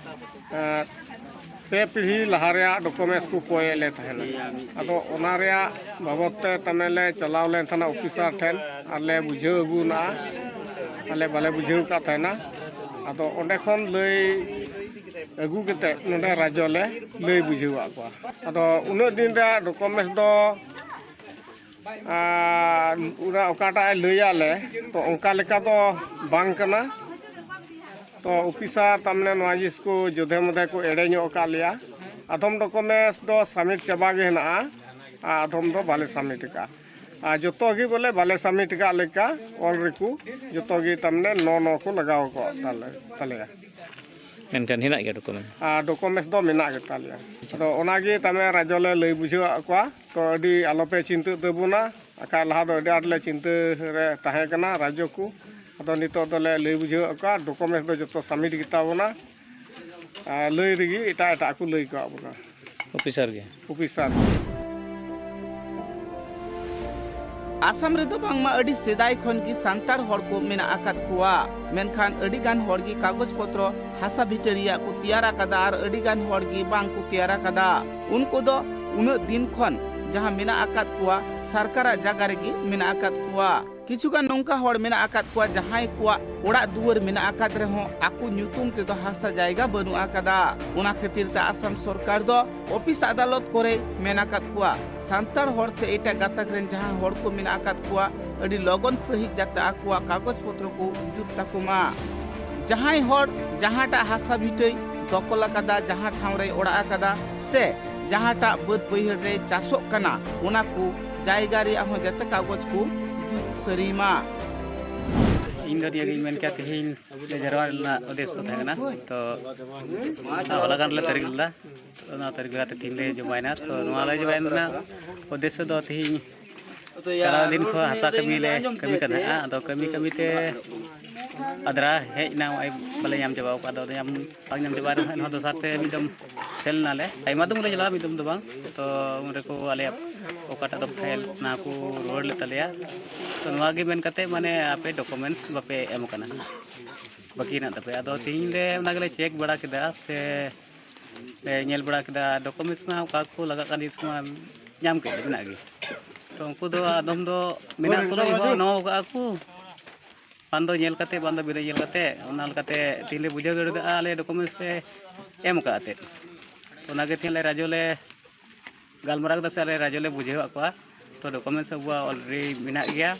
ᱮᱸ, ᱯᱮ ᱯᱤᱲᱦᱤ ᱞᱟᱦᱟ ᱨᱮᱭᱟᱜ ᱰᱚᱠᱩᱢᱮᱱᱴᱥ ᱠᱚ ᱠᱚᱭᱮᱫ ᱞᱮ ᱛᱟᱦᱮᱱᱟ᱾ ᱟᱫᱚ ᱚᱱᱟ ᱨᱮᱭᱟᱜ ᱵᱟᱵᱚᱫ ᱛᱮ ᱛᱟᱨᱢᱟᱱᱮ ᱞᱮ ᱪᱟᱞᱟᱣ ᱞᱮᱱ ᱛᱟᱦᱮᱱᱟ ᱚᱯᱷᱤᱥᱟᱨ ᱴᱷᱮᱱ, ᱟᱨ ᱞᱮ ᱵᱩᱡᱷᱟᱹᱣ ᱟᱹᱜᱩ ᱱᱟ, ᱟᱞᱮ ᱵᱟᱞᱮ ᱵᱩᱡᱷᱟᱹᱣ ᱟᱠᱟᱫ ᱛᱟᱦᱮᱱᱟ᱾ ᱟᱫᱚ ᱚᱸᱰᱮ ᱠᱷᱚᱱ ᱞᱟᱹᱭ ᱟᱹᱜᱩ ᱠᱟᱛᱮ ᱱᱚᱰᱮ ᱨᱟᱡᱽᱡᱚ ᱞᱮ ᱞᱟᱹᱭ ᱵᱩᱡᱷᱟᱹᱣᱟᱫ ᱠᱚᱣᱟ᱾ ᱟᱫᱚ ᱩᱱᱟᱹᱜ ᱫᱤᱱ ᱨᱮᱭᱟᱜ ᱰᱚᱠᱩᱢᱮᱱᱴᱥ ᱫᱚ, ᱟᱨ ᱚᱱᱟ ᱚᱠᱟᱴᱟᱜ ᱮ ᱞᱟᱹᱭᱟᱫ ᱞᱮ, ᱛᱚ ᱚᱱᱠᱟ ᱞᱮᱠᱟ ᱫᱚ ᱵᱟᱝ ᱠᱟᱱᱟ᱾ ᱛᱚ ᱚᱯᱷᱤᱥᱟᱨ ᱛᱟᱨᱢᱟᱱᱮ ᱱᱚᱣᱟ ᱡᱤᱱᱤᱥ ᱠᱚ ᱡᱚᱫᱷᱮ ᱢᱚᱫᱷᱮ ᱠᱚ ᱮᱲᱮ ᱧᱚᱜ ᱟᱠᱟᱫ ᱞᱮᱭᱟ᱾ ᱟᱫᱚᱢ ᱰᱚᱠᱩᱢᱮᱱᱴᱥ ᱫᱚ ᱥᱟᱵᱢᱤᱴ ᱪᱟᱵᱟ ᱜᱮ ᱦᱮᱱᱟᱜᱼᱟ, ᱟᱨ ᱟᱫᱚᱢ ᱫᱚ ᱵᱟᱞᱮ ᱥᱟᱵᱢᱤᱴ ᱟᱠᱟᱫᱼᱟ᱾ ᱟᱨ ᱡᱚᱛᱚ ᱜᱮ ᱵᱚᱞᱮ ᱵᱟᱞᱮ ᱥᱟᱵᱢᱤᱴ ᱟᱠᱟᱫ ᱞᱮᱠᱟ ᱚᱞ ᱨᱮᱠᱚ ᱡᱚᱛᱚ ᱜᱮ ᱛᱟᱨᱢᱟᱱᱮ ᱱᱚ ᱱᱚ ᱠᱚ ᱞᱟᱜᱟᱣ ᱟᱠᱟᱫ ᱛᱟᱞᱮ, ᱛᱟᱞᱮᱭᱟ᱾ ᱢᱮᱱᱠᱷᱟᱱ ᱦᱮᱱᱟᱜ ᱜᱮᱭᱟ ᱰᱚᱠᱩᱢᱮᱱᱴ? ᱟᱨ ᱰᱚᱠᱩᱢᱮᱱᱴᱥ ᱫᱚ ᱢᱮᱱᱟᱜ ᱜᱮᱛᱟ ᱞᱮᱭᱟ᱾ ᱟᱫᱚ ᱚᱱᱟᱜᱮ ᱛᱟᱨᱢᱟᱱᱮ ᱨᱟᱡᱽᱡᱚ ᱞᱮ ᱞᱟᱹᱭ ᱵᱩᱡᱷᱟᱹᱣᱟᱫ ᱠᱚᱣᱟ, ᱛᱚ ᱟᱹᱰᱤ ᱟᱞᱚᱯᱮ ᱪᱤᱱᱛᱟᱹᱜ ᱛᱟᱵᱚᱱᱟ᱾ ᱵᱟᱠᱷᱟᱡ ᱞᱟᱦᱟ ᱫᱚ ᱟᱹᱰᱤ ᱟᱸᱴ ᱞᱮ ᱪᱤᱱᱛᱟᱹ ᱨᱮ ᱛᱟᱦᱮᱸ ᱠᱟᱱᱟ ᱨᱟᱡᱽᱡᱚ ᱠᱚ᱾ ᱟᱫᱚ ᱱᱤᱛᱚᱜ ᱫᱚᱞᱮ ᱞᱟᱹᱭ ᱵᱩᱡᱷᱟᱹᱣᱟᱫ ᱠᱚᱣᱟ, ᱰᱚᱠᱩᱢᱮᱱᱴᱥ ᱫᱚ ᱡᱚᱛᱚ ᱥᱟᱵᱢᱤᱴ ᱜᱮᱛᱟ ᱵᱚᱱᱟ᱾ ᱟᱨ ᱞᱟᱹᱭ ᱨᱮᱜᱮ ᱮᱴᱟᱜ ᱮᱴᱟᱜ ᱠᱚ ᱞᱟᱹᱭ ᱠᱟᱜ ᱵᱚᱱᱟ᱾ ᱚᱯᱷᱤᱥᱟᱨ ᱜᱮ᱾ ᱚᱯᱷᱤᱥᱟᱨ᱾ ᱟᱥᱟᱢ ᱨᱮᱫᱚ ᱵᱟᱝᱢᱟ ᱟᱹᱰᱤ ᱥᱮᱫᱟᱭ ᱠᱷᱚᱱ ᱜᱮ ᱥᱟᱱᱛᱟᱲ ᱦᱚᱲ ᱠᱚ ᱢᱮᱱᱟᱜ ᱟᱠᱟᱫ ᱠᱚᱣᱟ, ᱢᱮᱱᱠᱷᱟᱱ ᱟᱹᱰᱤ ᱜᱟᱱ ᱦᱚᱲ ᱜᱮ ᱠᱟᱜᱚᱡᱽ ᱯᱚᱛᱨᱚ ᱦᱟᱥᱟ ᱵᱷᱤᱴᱟᱹ ᱨᱮᱭᱟᱜ ᱠᱚ ᱛᱮᱭᱟᱨ ᱟᱠᱟᱫᱟ ᱟᱨ ᱟᱹᱰᱤ ᱜᱟᱱ ᱦᱚᱲ ᱜᱮ ᱵᱟᱝ ᱠᱚ ᱛᱮᱭᱟᱨ ᱟᱠᱟᱫᱟ᱾ ᱩᱱᱠᱩ ᱫᱚ ᱩᱱᱟᱹᱜ ᱫᱤᱱ ᱠᱷᱚᱱ ᱡᱟᱦᱟᱸ ᱢᱮᱱᱟᱜ ᱟᱠᱟᱫ ᱠᱚᱣᱟ ᱥᱚᱨᱠᱟᱨᱟᱜ ᱡᱟᱭᱜᱟ ᱨᱮᱜᱮ ᱢᱮᱱᱟᱜ ᱟᱠᱟᱫ ᱠᱚᱣᱟ᱾ ᱠᱤᱪᱷᱩ ᱜᱟᱱ ᱱᱚᱝᱠᱟ ᱦᱚᱲ ᱢᱮᱱᱟᱜ ᱟᱠᱟᱫ ᱠᱚᱣᱟ ᱡᱟᱦᱟᱸᱭ ᱠᱚᱣᱟᱜ ᱚᱲᱟᱜ ᱫᱩᱣᱟᱹᱨ ᱢᱮᱱᱟᱜ ᱟᱠᱟᱫ ᱨᱮᱦᱚᱸ ᱟᱠᱚ ᱧᱩᱛᱩᱢ ᱛᱮᱫᱚ ᱦᱟᱥᱟ ᱡᱟᱭᱜᱟ ᱵᱟᱹᱱᱩᱜ ᱟᱠᱟᱫᱟ᱾ ᱚᱱᱟ ᱠᱷᱟᱹᱛᱤᱨ ᱛᱮ ᱟᱥᱟᱢ ᱥᱚᱨᱠᱟᱨ ᱫᱚ ᱚᱯᱷᱤᱥ ᱟᱫᱟᱞᱚᱛ ᱠᱚᱨᱮ ᱢᱮᱱ ᱟᱠᱟᱫ ᱠᱚᱣᱟ ᱥᱟᱱᱛᱟᱲ ᱦᱚᱲ ᱥᱮ ᱮᱴᱟᱜ ᱜᱟᱛᱟᱠ ᱨᱮᱱ ᱡᱟᱦᱟᱸ ᱦᱚᱲ ᱠᱚ ᱢᱮᱱᱟᱜ ᱟᱠᱟᱫ ᱠᱚᱣᱟ ᱟᱹᱰᱤ ᱞᱚᱜᱚᱱ ᱥᱟᱺᱦᱤᱡ ᱡᱟᱛᱮ ᱟᱠᱚᱣᱟᱜ ᱠᱟᱜᱚᱡᱽ ᱯᱚᱛᱨᱚ ᱠᱚ ᱡᱩᱛ ᱛᱟᱠᱚ ᱢᱟ᱾ ᱡᱟᱦᱟᱸᱭ ᱦᱚᱲ ᱡᱟᱦᱟᱸᱴᱟᱜ ᱦᱟᱥᱟ ᱵᱷᱤᱴᱟᱹᱭ ᱫᱚᱠᱷᱚᱞ ᱟᱠᱟᱫᱟ, ᱡᱟᱦᱟᱸ ᱴᱷᱟᱶ ᱨᱮᱭ ᱚᱲᱟᱜ ᱟᱠᱟᱫᱟ ᱥᱮ ᱡᱟᱦᱟᱸᱴᱟᱜ ᱵᱟᱹᱫᱽ ᱵᱟᱹᱭᱦᱟᱹᱲ ᱨᱮ ᱪᱟᱥᱚᱜ ᱠᱟᱱᱟ, ᱚᱱᱟ ᱠᱚ ᱡᱟᱭᱜᱟ ᱨᱮᱭᱟᱜ ᱦᱚᱸ ᱡᱟᱛᱮ ᱠᱟᱜᱚᱡᱽ ᱠᱚ ᱡᱩᱛ ᱥᱟᱹᱨᱤ ᱢᱟ᱾ ᱤᱧ ᱫᱚ ᱱᱤᱭᱟᱹ ᱜᱤᱧ ᱢᱮᱱ ᱠᱮᱭᱟ, ᱛᱮᱦᱮᱧ ᱞᱮ ᱡᱟᱨᱣᱟ ᱨᱮᱱᱟᱜ ᱩᱫᱽᱫᱮᱥᱥᱚ ᱛᱟᱦᱮᱸ ᱠᱟᱱᱟ, ᱛᱚ ᱦᱚᱞᱟ ᱜᱟᱱ ᱞᱮ ᱛᱟᱹᱨᱤᱠᱷ ᱞᱮᱫᱟ, ᱛᱚ ᱚᱱᱟ ᱛᱟᱹᱨᱤᱠᱷ ᱞᱮᱠᱟᱛᱮ ᱛᱮᱦᱮᱧ ᱞᱮ ᱡᱚᱢᱟᱭᱮᱱᱟ᱾ ᱛᱚ ᱱᱚᱣᱟ ᱞᱮ ᱡᱚᱢᱟᱭ ᱨᱮᱱᱟᱜ ᱩᱫᱽᱫᱮᱥᱥᱚ ᱫᱚ ᱛᱮᱦᱮᱧ ᱪᱟᱞᱟᱣ ᱫᱤᱱ ᱠᱷᱚᱱ ᱦᱟᱥᱟ ᱠᱟᱹᱢᱤ ᱞᱮ ᱠᱟᱹᱢᱤ ᱠᱟᱱ ᱛᱟᱦᱮᱸᱜᱼᱟ, ᱟᱫᱚ ᱠᱟᱹᱢᱤ ᱠᱟᱹᱢᱤ ᱛᱮ ᱟᱫᱽᱨᱟ ᱦᱮᱡ ᱮᱱᱟ, ᱱᱚᱜᱼᱚᱭ ᱵᱟᱞᱮ ᱧᱟᱢ ᱪᱟᱵᱟ ᱟᱠᱟᱫ᱾ ᱟᱫᱚ ᱧᱟᱢ ᱵᱟᱝ ᱧᱟᱢ ᱪᱟᱵᱟ ᱨᱮᱦᱚᱸ ᱮᱱᱦᱚᱸ ᱫᱚᱥᱟᱨ ᱛᱮ ᱢᱤᱫ ᱫᱚᱢ ᱥᱮᱱ ᱮᱱᱟᱞᱮ, ᱟᱭᱢᱟ ᱫᱚᱢ ᱞᱮ ᱪᱟᱞᱟᱜᱼᱟ, ᱢᱤᱫ ᱫᱚᱢ ᱫᱚ ᱵᱟᱝ᱾ ᱛᱚ ᱩᱱ ᱨᱮᱠᱚ ᱟᱞᱮᱭᱟᱜ ᱚᱠᱟᱴᱟᱜ ᱫᱚ ᱯᱷᱟᱭᱤᱞ ᱚᱱᱟ ᱠᱚ ᱨᱩᱣᱟᱹᱲ ᱞᱮᱫ ᱛᱟᱞᱮᱭᱟ᱾ ᱛᱚ ᱱᱚᱣᱟ ᱜᱮ ᱢᱮᱱ ᱠᱟᱛᱮ ᱢᱟᱱᱮ ᱟᱯᱮ ᱰᱚᱠᱩᱢᱮᱱᱴᱥ ᱵᱟᱯᱮ ᱮᱢ ᱟᱠᱟᱱᱟ, ᱵᱟᱹᱠᱤ ᱦᱮᱱᱟᱜ ᱛᱟᱯᱮᱭᱟ᱾ ᱟᱫᱚ ᱛᱮᱦᱮᱧ ᱞᱮ ᱚᱱᱟ ᱜᱮᱞᱮ ᱪᱮᱠ ᱵᱟᱲᱟ ᱠᱮᱫᱟ ᱥᱮ ᱞᱮ ᱧᱮᱞ ᱵᱟᱲᱟ ᱠᱮᱫᱟ, ᱰᱚᱠᱩᱢᱮᱱᱴᱥ ᱢᱟ ᱚᱠᱟ ᱠᱚ ᱞᱟᱜᱟᱜ ᱠᱟᱱ ᱡᱤᱱᱤᱥ ᱢᱟ ᱧᱟᱢ ᱠᱮᱫ ᱞᱮ ᱢᱮᱱᱟᱜ ᱜᱮ᱾ ᱛᱚ ᱩᱱᱠᱩ ᱫᱚ ᱟᱫᱚᱢ ᱫᱚ ᱢᱮᱱᱟᱜ ᱛᱩᱞᱩᱡ ᱦᱚᱸ ᱱᱚᱣᱟ ᱠᱟᱜᱼᱟ ᱠᱚ, ᱵᱟᱝ ᱫᱚ ᱧᱮᱞ ᱠᱟᱛᱮ, ᱵᱟᱝ ᱫᱚ ᱵᱤᱱᱟᱹ ᱧᱮᱞ ᱠᱟᱛᱮ, ᱚᱱᱟ ᱞᱮᱠᱟᱛᱮ ᱛᱮᱦᱮᱧ ᱞᱮ ᱵᱩᱡᱷᱟᱹᱣ ᱫᱟᱲᱮᱭᱟᱜᱼᱟ ᱟᱞᱮ ᱰᱚᱠᱩᱢᱮᱱᱴᱥ ᱞᱮ ᱮᱢ ᱟᱠᱟᱫ ᱛᱮ᱾ ᱚᱱᱟᱜᱮ ᱛᱮᱦᱮᱧ ᱞᱮ ᱨᱟᱡᱚ ᱞᱮ ᱜᱟᱞᱢᱟᱨᱟᱣ ᱠᱮᱫᱟ ᱥᱮ ᱟᱞᱮ ᱨᱟᱡᱚ ᱞᱮ ᱵᱩᱡᱷᱟᱹᱣᱟᱫ ᱠᱚᱣᱟ᱾ ᱛᱚ ᱰᱚᱠᱩᱢᱮᱱᱴᱥ ᱟᱵᱚᱣᱟᱜ ᱚᱞᱨᱮᱰᱤ ᱢᱮᱱᱟᱜ ᱜᱮᱭᱟ,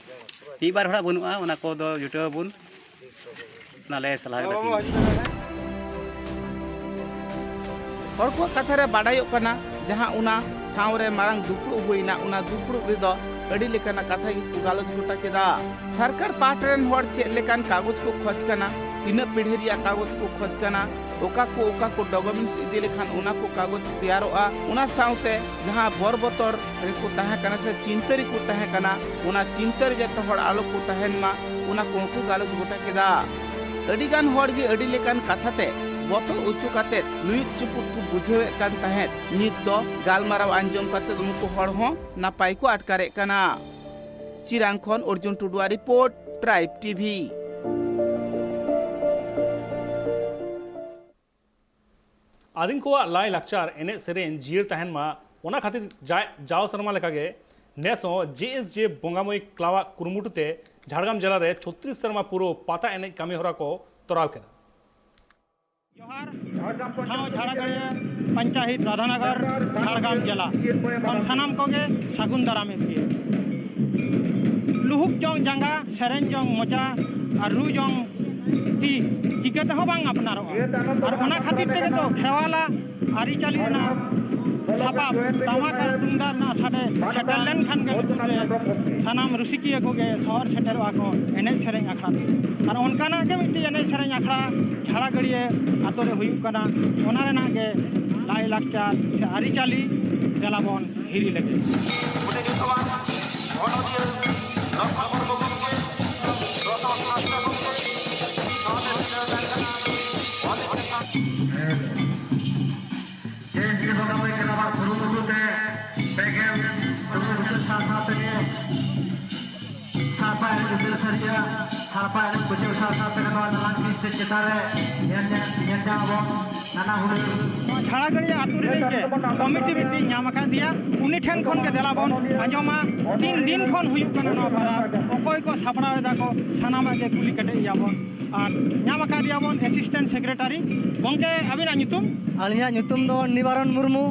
ᱢᱤᱫ ᱵᱟᱨ ᱦᱚᱲᱟᱜ ᱵᱟᱹᱱᱩᱜᱼᱟ, ᱚᱱᱟ ᱠᱚᱫᱚ ᱡᱩᱴᱟᱹᱣ ᱟᱵᱚᱱ, ᱚᱱᱟ ᱞᱮ ᱥᱟᱞᱦᱟ ᱠᱮᱫᱟ ᱛᱮᱦᱮᱧ᱾ ᱦᱚᱲ ᱠᱚᱣᱟᱜ ᱠᱟᱛᱷᱟ ᱨᱮ ᱵᱟᱰᱟᱭᱚᱜ ᱠᱟᱱᱟ, ᱡᱟᱦᱟᱸ ᱚᱱᱟ ᱴᱷᱟᱶ ᱨᱮ ᱢᱟᱨᱟᱝ ᱫᱩᱯᱲᱩᱵ ᱦᱩᱭᱱᱟ, ᱚᱱᱟ ᱫᱩᱯᱲᱩᱵ ᱨᱮᱫᱚ ᱟᱹᱰᱤ ᱞᱮᱠᱟᱱᱟᱜ ᱠᱟᱛᱷᱟ ᱜᱮᱠᱚ ᱜᱟᱞᱚᱪ ᱜᱚᱴᱟ ᱠᱮᱫᱟ᱾ ᱥᱚᱨᱠᱟᱨ ᱯᱟᱦᱴᱟ ᱨᱮᱱ ᱦᱚᱲ ᱪᱮᱫ ᱞᱮᱠᱟᱱ ᱠᱟᱜᱚᱡᱽ ᱠᱚ ᱠᱷᱚᱡᱽ ᱠᱟᱱᱟ, ᱛᱤᱱᱟᱹᱜ ᱯᱤᱲᱦᱤ ᱨᱮᱭᱟᱜ ᱠᱟᱜᱚᱡᱽ ᱠᱚ ᱠᱷᱚᱡᱽ ᱠᱟᱱᱟ, ᱚᱠᱟ ᱠᱚ ᱚᱠᱟ ᱠᱚ ᱰᱚᱠᱩᱢᱮᱱᱴᱥ ᱤᱫᱤ ᱞᱮᱠᱷᱟᱱ ᱚᱱᱟ ᱠᱚ ᱠᱟᱜᱚᱡᱽ ᱛᱮᱭᱟᱨᱚᱜᱼᱟ, ᱚᱱᱟ ᱥᱟᱶᱛᱮ ᱡᱟᱦᱟᱸ ᱵᱚᱨ ᱵᱚᱛᱚᱨ ᱨᱮᱠᱚ ᱛᱟᱦᱮᱸ ᱠᱟᱱᱟ ᱥᱮ ᱪᱤᱱᱛᱟᱹ ᱨᱮᱠᱚ ᱛᱟᱦᱮᱸ ᱠᱟᱱᱟ, ᱚᱱᱟ ᱪᱤᱱᱛᱟᱹ ᱨᱮ ᱡᱚᱛᱚ ᱦᱚᱲ ᱟᱞᱚ ᱠᱚ ᱛᱟᱦᱮᱱ ᱢᱟ, ᱚᱱᱟ ᱠᱚᱦᱚᱸ ᱠᱚ ᱜᱟᱞᱚᱪ ᱜᱚᱴᱟ ᱠᱮᱫᱟ᱾ ᱟᱹᱰᱤ ᱜᱟᱱ ᱦᱚᱲ ᱜᱮ ᱟᱹᱰᱤ ᱞᱮᱠᱟᱱ ᱠᱟᱛᱷᱟ ᱛᱮ ᱵᱚᱛᱚᱨ ᱚᱪᱚ ᱠᱟᱛᱮ ᱞᱩᱭᱩᱫ ᱪᱩᱯᱩᱫ ᱠᱚ ᱵᱩᱡᱷᱟᱹᱣᱮᱫ ᱠᱟᱱ ᱛᱟᱦᱮᱸᱫ᱾ ᱱᱤᱛ ᱫᱚ ᱜᱟᱞᱢᱟᱨᱟᱣ ᱟᱸᱡᱚᱢ ᱠᱟᱛᱮ ᱩᱱᱠᱩ ᱦᱚᱲ ᱦᱚᱸ ᱱᱟᱯᱟᱭ ᱠᱚ ᱟᱴᱠᱟᱨᱮᱫ ᱠᱟᱱᱟ᱾ ᱪᱤᱨᱟᱝ ᱠᱷᱚᱱ ᱚᱨᱡᱩᱱ ᱴᱩᱰᱩᱣᱟᱜ ᱨᱤᱯᱳᱨᱴ, ᱴᱨᱟᱭᱤᱵᱽ ᱴᱤᱵᱷᱤ᱾ ᱟᱹᱫᱤᱢ ᱠᱚᱣᱟᱜ ᱞᱟᱭ ᱞᱟᱠᱪᱟᱨ, ᱮᱱᱮᱡ ᱥᱮᱨᱮᱧ ᱡᱤᱭᱟᱹᱲ ᱛᱟᱦᱮᱱ ᱢᱟ, ᱚᱱᱟ ᱠᱷᱟᱹᱛᱤᱨ ᱡᱟ-, ᱡᱟᱣ ᱥᱮᱨᱢᱟ ᱞᱮᱠᱟᱜᱮ ᱱᱮᱥ ᱦᱚᱸ ᱡᱮ ᱮᱥ ᱡᱮ ᱵᱚᱸᱜᱟ ᱢᱟᱹᱭ ᱠᱞᱟᱵᱽ ᱟᱜ ᱠᱩᱨᱩᱢᱩᱴᱩ ᱛᱮ ᱡᱷᱟᱲᱜᱨᱟᱢ ᱡᱮᱞᱟ ᱨᱮ ᱪᱷᱚᱛᱨᱤᱥ ᱥᱮᱨᱢᱟ ᱯᱩᱨᱟᱹᱣ ᱯᱟᱛᱟ ᱮᱱᱮᱡ ᱠᱟᱹᱢᱤ ᱦᱚᱨᱟ ᱠᱚ ᱛᱚᱨᱟᱣ ᱠᱮᱫᱟ᱾ ᱡᱚᱦᱟᱨ᱾ ᱴᱷᱟᱶ ᱡᱷᱟᱲᱟᱜᱟᱹᱲᱭᱟᱹ ᱯᱚᱧᱪᱟᱭᱮᱛ ᱨᱟᱫᱷᱟᱱᱚᱜᱚᱨ, ᱡᱷᱟᱲᱜᱨᱟᱢ ᱡᱮᱞᱟ ᱠᱷᱚᱱ ᱥᱟᱱᱟᱢ ᱠᱚᱜᱮ ᱥᱟᱹᱜᱩᱱ ᱫᱟᱨᱟᱢᱮᱫ ᱯᱮᱭᱟ᱾ ᱞᱩᱦᱩᱠ ᱡᱚᱝ ᱡᱟᱸᱜᱟ, ᱥᱮᱨᱮᱧ ᱡᱚᱝ ᱢᱚᱪᱟ ᱟᱨ ᱨᱩ ᱡᱚᱝ ᱛᱤ ᱪᱤᱠᱟᱹ ᱛᱮᱦᱚᱸ ᱵᱟᱝ ᱟᱯᱱᱟᱨᱚᱜᱼᱟ᱾ ᱟᱨ ᱚᱱᱟ ᱠᱷᱟᱹᱛᱤᱨ ᱛᱮᱜᱮ ᱛᱚ ᱠᱷᱮᱨᱣᱟᱞᱟᱜ ᱟᱹᱨᱤᱪᱟᱹᱞᱤ ᱨᱮᱱᱟᱜ ᱥᱟᱯᱟᱵ ᱴᱟᱢᱟᱠ ᱟᱨ ᱛᱩᱢᱫᱟᱜ ᱨᱮᱱᱟᱜ ᱥᱟᱰᱮ ᱥᱮᱴᱮᱨ ᱞᱮᱱᱠᱷᱟᱱ ᱜᱮ ᱞᱩᱛᱩᱨ ᱨᱮ ᱥᱟᱱᱟᱢ ᱨᱩᱥᱤᱠᱤᱭᱟᱹ ᱠᱚᱜᱮ ᱥᱚᱦᱚᱨ ᱥᱮᱴᱮᱨᱚᱜᱼᱟ ᱠᱚ ᱮᱱᱮᱡ ᱥᱮᱨᱮᱧ ᱟᱠᱷᱲᱟ ᱛᱮ᱾ ᱟᱨ ᱚᱱᱠᱟᱱᱟᱜ ᱜᱮ ᱢᱤᱫᱴᱤᱡ ᱮᱱᱮᱡ ᱥᱮᱨᱮᱧ ᱟᱠᱷᱲᱟ ᱡᱷᱟᱲᱟᱜᱟᱹᱲᱭᱟᱹ ᱟᱛᱳ ᱨᱮ ᱦᱩᱭᱩᱜ ᱠᱟᱱᱟ᱾ ᱚᱱᱟ ᱨᱮᱱᱟᱜ ᱜᱮ ᱞᱟᱭᱼᱞᱟᱠᱪᱟᱨ ᱥᱮ ᱟᱹᱨᱤᱪᱟᱹᱞᱤ ᱫᱮᱞᱟ ᱵᱚᱱ ᱦᱤᱨᱤ ᱞᱮᱜᱮ᱾ ᱩᱱᱤ ᱧᱩᱛᱩᱢᱟᱱ ᱚᱱᱚᱞᱤᱭᱟᱹ ᱞᱚᱠᱷᱢᱚᱬ ᱢᱩᱨᱢᱩ ᱜᱚᱢᱠᱮ, ᱨᱚᱛᱚᱱ ᱦᱟᱸᱥᱫᱟ ᱜᱚᱢᱠᱮ, ᱱᱚᱣᱟ ᱫᱚ ᱥᱤᱨᱡᱟᱹᱣ ᱞᱮᱱ ᱠᱟᱱᱟ᱾ ᱡᱮ ᱥᱨᱤ ᱵᱚᱸᱜᱟ ᱢᱟᱹᱭ ᱠᱞᱟᱵᱽ ᱟᱜ ᱠᱩᱨᱩᱢᱩᱴᱩ ᱛᱮ ᱯᱮ ᱜᱮᱞ ᱛᱩᱨᱩᱭ ᱵᱚᱪᱷᱚᱨ ᱥᱟᱶ ᱥᱟᱶ ᱛᱮᱜᱮ ᱥᱟᱲᱯᱟ ᱮᱱᱮᱡ ᱩᱛᱟᱹᱨ ᱥᱟᱹᱨᱤᱭᱟ᱾ ᱥᱟᱲᱯᱟ ᱮᱱᱮᱡ ᱢᱩᱪᱟᱹᱫ ᱥᱟᱶ ᱥᱟᱶ ᱛᱮᱜᱮ ᱱᱚᱣᱟ ᱫᱟᱞᱟᱱ ᱯᱤᱥ ᱥᱴᱮᱡᱽ ᱪᱮᱛᱟᱱ ᱨᱮ ᱧᱮᱞ ᱧᱮᱞ ᱧᱮᱞ ᱧᱟᱢ ᱟᱵᱚᱱ ᱱᱟᱱᱟ ᱦᱩᱱᱟᱹᱨ᱾ ᱱᱚᱣᱟ ᱡᱷᱟᱲᱟᱜᱟᱹᱲᱭᱟᱹ ᱟᱹᱛᱩ ᱨᱤᱱᱤᱡ ᱜᱮ ᱠᱚᱢᱤᱴᱤ ᱢᱤᱫᱴᱤᱡ ᱧᱟᱢ ᱟᱠᱟᱫᱮᱭᱟ, ᱩᱱᱤ ᱴᱷᱮᱱ ᱠᱷᱚᱱ ᱜᱮ ᱫᱮᱞᱟ ᱵᱚᱱ ᱟᱸᱡᱚᱢᱟ᱾ ᱛᱤᱱ ᱫᱤᱱ ᱠᱷᱚᱱ ᱦᱩᱭᱩᱜ ᱠᱟᱱᱟ ᱱᱚᱣᱟ ᱯᱟᱨᱟᱵᱽ, ᱚᱠᱚᱭ ᱠᱚ ᱥᱟᱯᱲᱟᱣ ᱮᱫᱟ ᱠᱚ, ᱥᱟᱱᱟᱢᱟᱜ ᱜᱮ ᱠᱩᱞᱤ ᱠᱮᱴᱮᱡ ᱮᱭᱟ ᱵᱚᱱ᱾ ᱟᱨ ᱧᱟᱢ ᱟᱠᱟᱫᱮᱭᱟ ᱵᱚᱱ ᱮᱥᱤᱥᱴᱮᱱᱴ ᱥᱮᱠᱨᱮᱴᱟᱨᱤ᱾ ᱜᱚᱢᱠᱮ, ᱟᱹᱵᱤᱱᱟᱜ ᱧᱩᱛᱩᱢ? ᱟᱹᱞᱤᱧᱟᱜ ᱧᱩᱛᱩᱢ ᱫᱚ ᱱᱤᱵᱟᱨᱚᱱ ᱢᱩᱨᱢᱩ᱾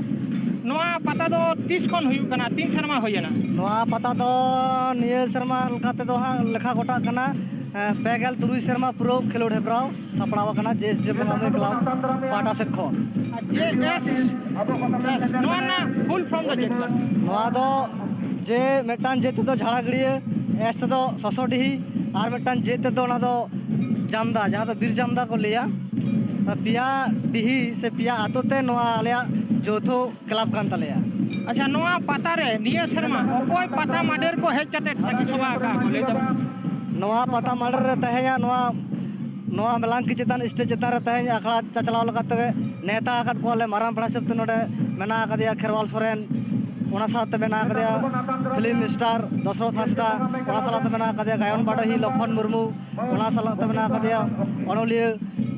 ᱱᱚᱣᱟ ᱯᱟᱛᱟ ᱫᱚ ᱛᱤᱥ ᱠᱷᱚᱱ ᱦᱩᱭᱩᱜ ᱠᱟᱱᱟ? ᱛᱤᱱ ᱥᱮᱨᱢᱟ ᱦᱩᱭᱮᱱᱟ? ᱱᱚᱣᱟ ᱯᱟᱛᱟ ᱫᱚ ᱱᱤᱭᱟᱹ ᱥᱮᱨᱢᱟ ᱞᱮᱠᱟ ᱛᱮᱫᱚ ᱦᱟᱸᱜ ᱞᱮᱠᱷᱟ ᱜᱚᱴᱟᱜ ᱠᱟᱱᱟ, ᱮᱸ, ᱯᱮ ᱜᱮᱞ ᱛᱩᱨᱩᱭ ᱥᱮᱨᱢᱟ ᱯᱩᱨᱟᱹᱣ ᱠᱷᱮᱞᱳᱰ ᱦᱮᱯᱨᱟᱣ ᱥᱟᱯᱲᱟᱣ ᱟᱠᱟᱱᱟ ᱡᱮ ᱮᱥ ᱡᱮ ᱵᱚᱸᱜᱟ ᱢᱟᱹᱭ ᱠᱞᱟᱵᱽ ᱯᱟᱦᱴᱟ ᱥᱮᱫ ᱠᱷᱚᱱ᱾ ᱟᱨ ᱡᱮ ᱮᱥ, ᱮᱥ, ᱱᱚᱣᱟ ᱨᱮᱱᱟᱜ ᱯᱷᱩᱞ ᱯᱷᱚᱨᱢ ᱫᱚ ᱪᱮᱫ ᱠᱟᱱᱟ? ᱱᱚᱣᱟ ᱫᱚ ᱡᱮ ᱢᱤᱫᱴᱟᱝ ᱡᱮ ᱛᱮᱫᱚ ᱡᱷᱟᱲᱟᱜᱟᱹᱲᱭᱟᱹ, ᱮᱥ ᱛᱮᱫᱚ ᱥᱚᱥᱚᱰᱤᱦᱤ, ᱟᱨ ᱢᱤᱫᱴᱟᱝ ᱡᱮ ᱛᱮᱫᱚ ᱚᱱᱟ ᱫᱚ ᱡᱟᱢᱫᱟ, ᱡᱟᱦᱟᱸ ᱫᱚ ᱵᱤᱨ ᱡᱟᱢᱫᱟ ᱠᱚ ᱞᱟᱹᱭᱟ᱾ ᱯᱮᱭᱟ ᱰᱤᱦᱤ ᱥᱮ ᱯᱮᱭᱟ ᱟᱛᱳ ᱛᱮ ᱱᱚᱣᱟ ᱟᱞᱮᱭᱟᱜ ᱡᱳᱣᱛᱷᱚ ᱠᱞᱟᱵᱽ ᱠᱟᱱ ᱛᱟᱞᱮᱭᱟ᱾ ᱟᱪᱪᱷᱟ, ᱱᱚᱣᱟ ᱯᱟᱛᱟ ᱨᱮ ᱱᱤᱭᱟᱹ ᱥᱮᱨᱢᱟ ᱚᱠᱚᱭ ᱯᱟᱛᱟ ᱢᱟᱰᱮᱨ ᱠᱚ ᱦᱮᱡ ᱠᱟᱛᱮ ᱥᱟᱹᱠᱷᱤ ᱥᱚᱵᱷᱟ ᱟᱠᱟᱫ ᱠᱚ, ᱞᱟᱹᱭ ᱛᱟᱵᱚᱱ? ᱱᱚᱣᱟ ᱯᱟᱛᱟ ᱢᱟᱰᱮᱨ ᱨᱮ ᱛᱟᱦᱮᱸᱭᱟ ᱱᱚᱣᱟ ᱱᱚᱣᱟ ᱢᱮᱞᱟᱝᱠᱤ ᱪᱮᱛᱟᱱ ᱥᱴᱮᱡᱽ ᱪᱮᱛᱟᱱ ᱨᱮ ᱛᱮᱦᱮᱧ ᱟᱠᱷᱲᱟ ᱪᱟᱪᱞᱟᱣ ᱞᱮᱠᱟᱛᱮ ᱱᱮᱣᱛᱟ ᱟᱠᱟᱫ ᱠᱚᱣᱟᱞᱮ᱾ ᱢᱟᱨᱟᱝ ᱯᱮᱲᱟ ᱦᱤᱥᱟᱹᱵ ᱛᱮ ᱱᱚᱰᱮ ᱢᱮᱱᱟᱜ ᱟᱠᱟᱫᱮᱭᱟ ᱠᱷᱮᱨᱣᱟᱞ ᱥᱚᱨᱮᱱ, ᱚᱱᱟ ᱥᱟᱶᱛᱮ ᱢᱮᱱᱟᱜ ᱟᱠᱟᱫᱮᱭᱟ ᱯᱷᱤᱞᱢ ᱥᱴᱟᱨ ᱫᱚᱥᱨᱚᱛᱷ ᱦᱟᱸᱥᱫᱟ, ᱚᱱᱟ ᱥᱟᱞᱟᱜ ᱛᱮ ᱢᱮᱱᱟᱜ ᱟᱠᱟᱫᱮᱭᱟ ᱜᱟᱭᱚᱱ ᱵᱟᱰᱚᱦᱤ ᱞᱚᱠᱷᱚᱱ ᱢᱩᱨᱢᱩ, ᱚᱱᱟ ᱥᱟᱞᱟᱜ ᱛᱮ ᱢᱮᱱᱟᱜ ᱟᱠᱟᱫᱮᱭᱟ ᱚᱱᱚᱞᱤᱭᱟᱹ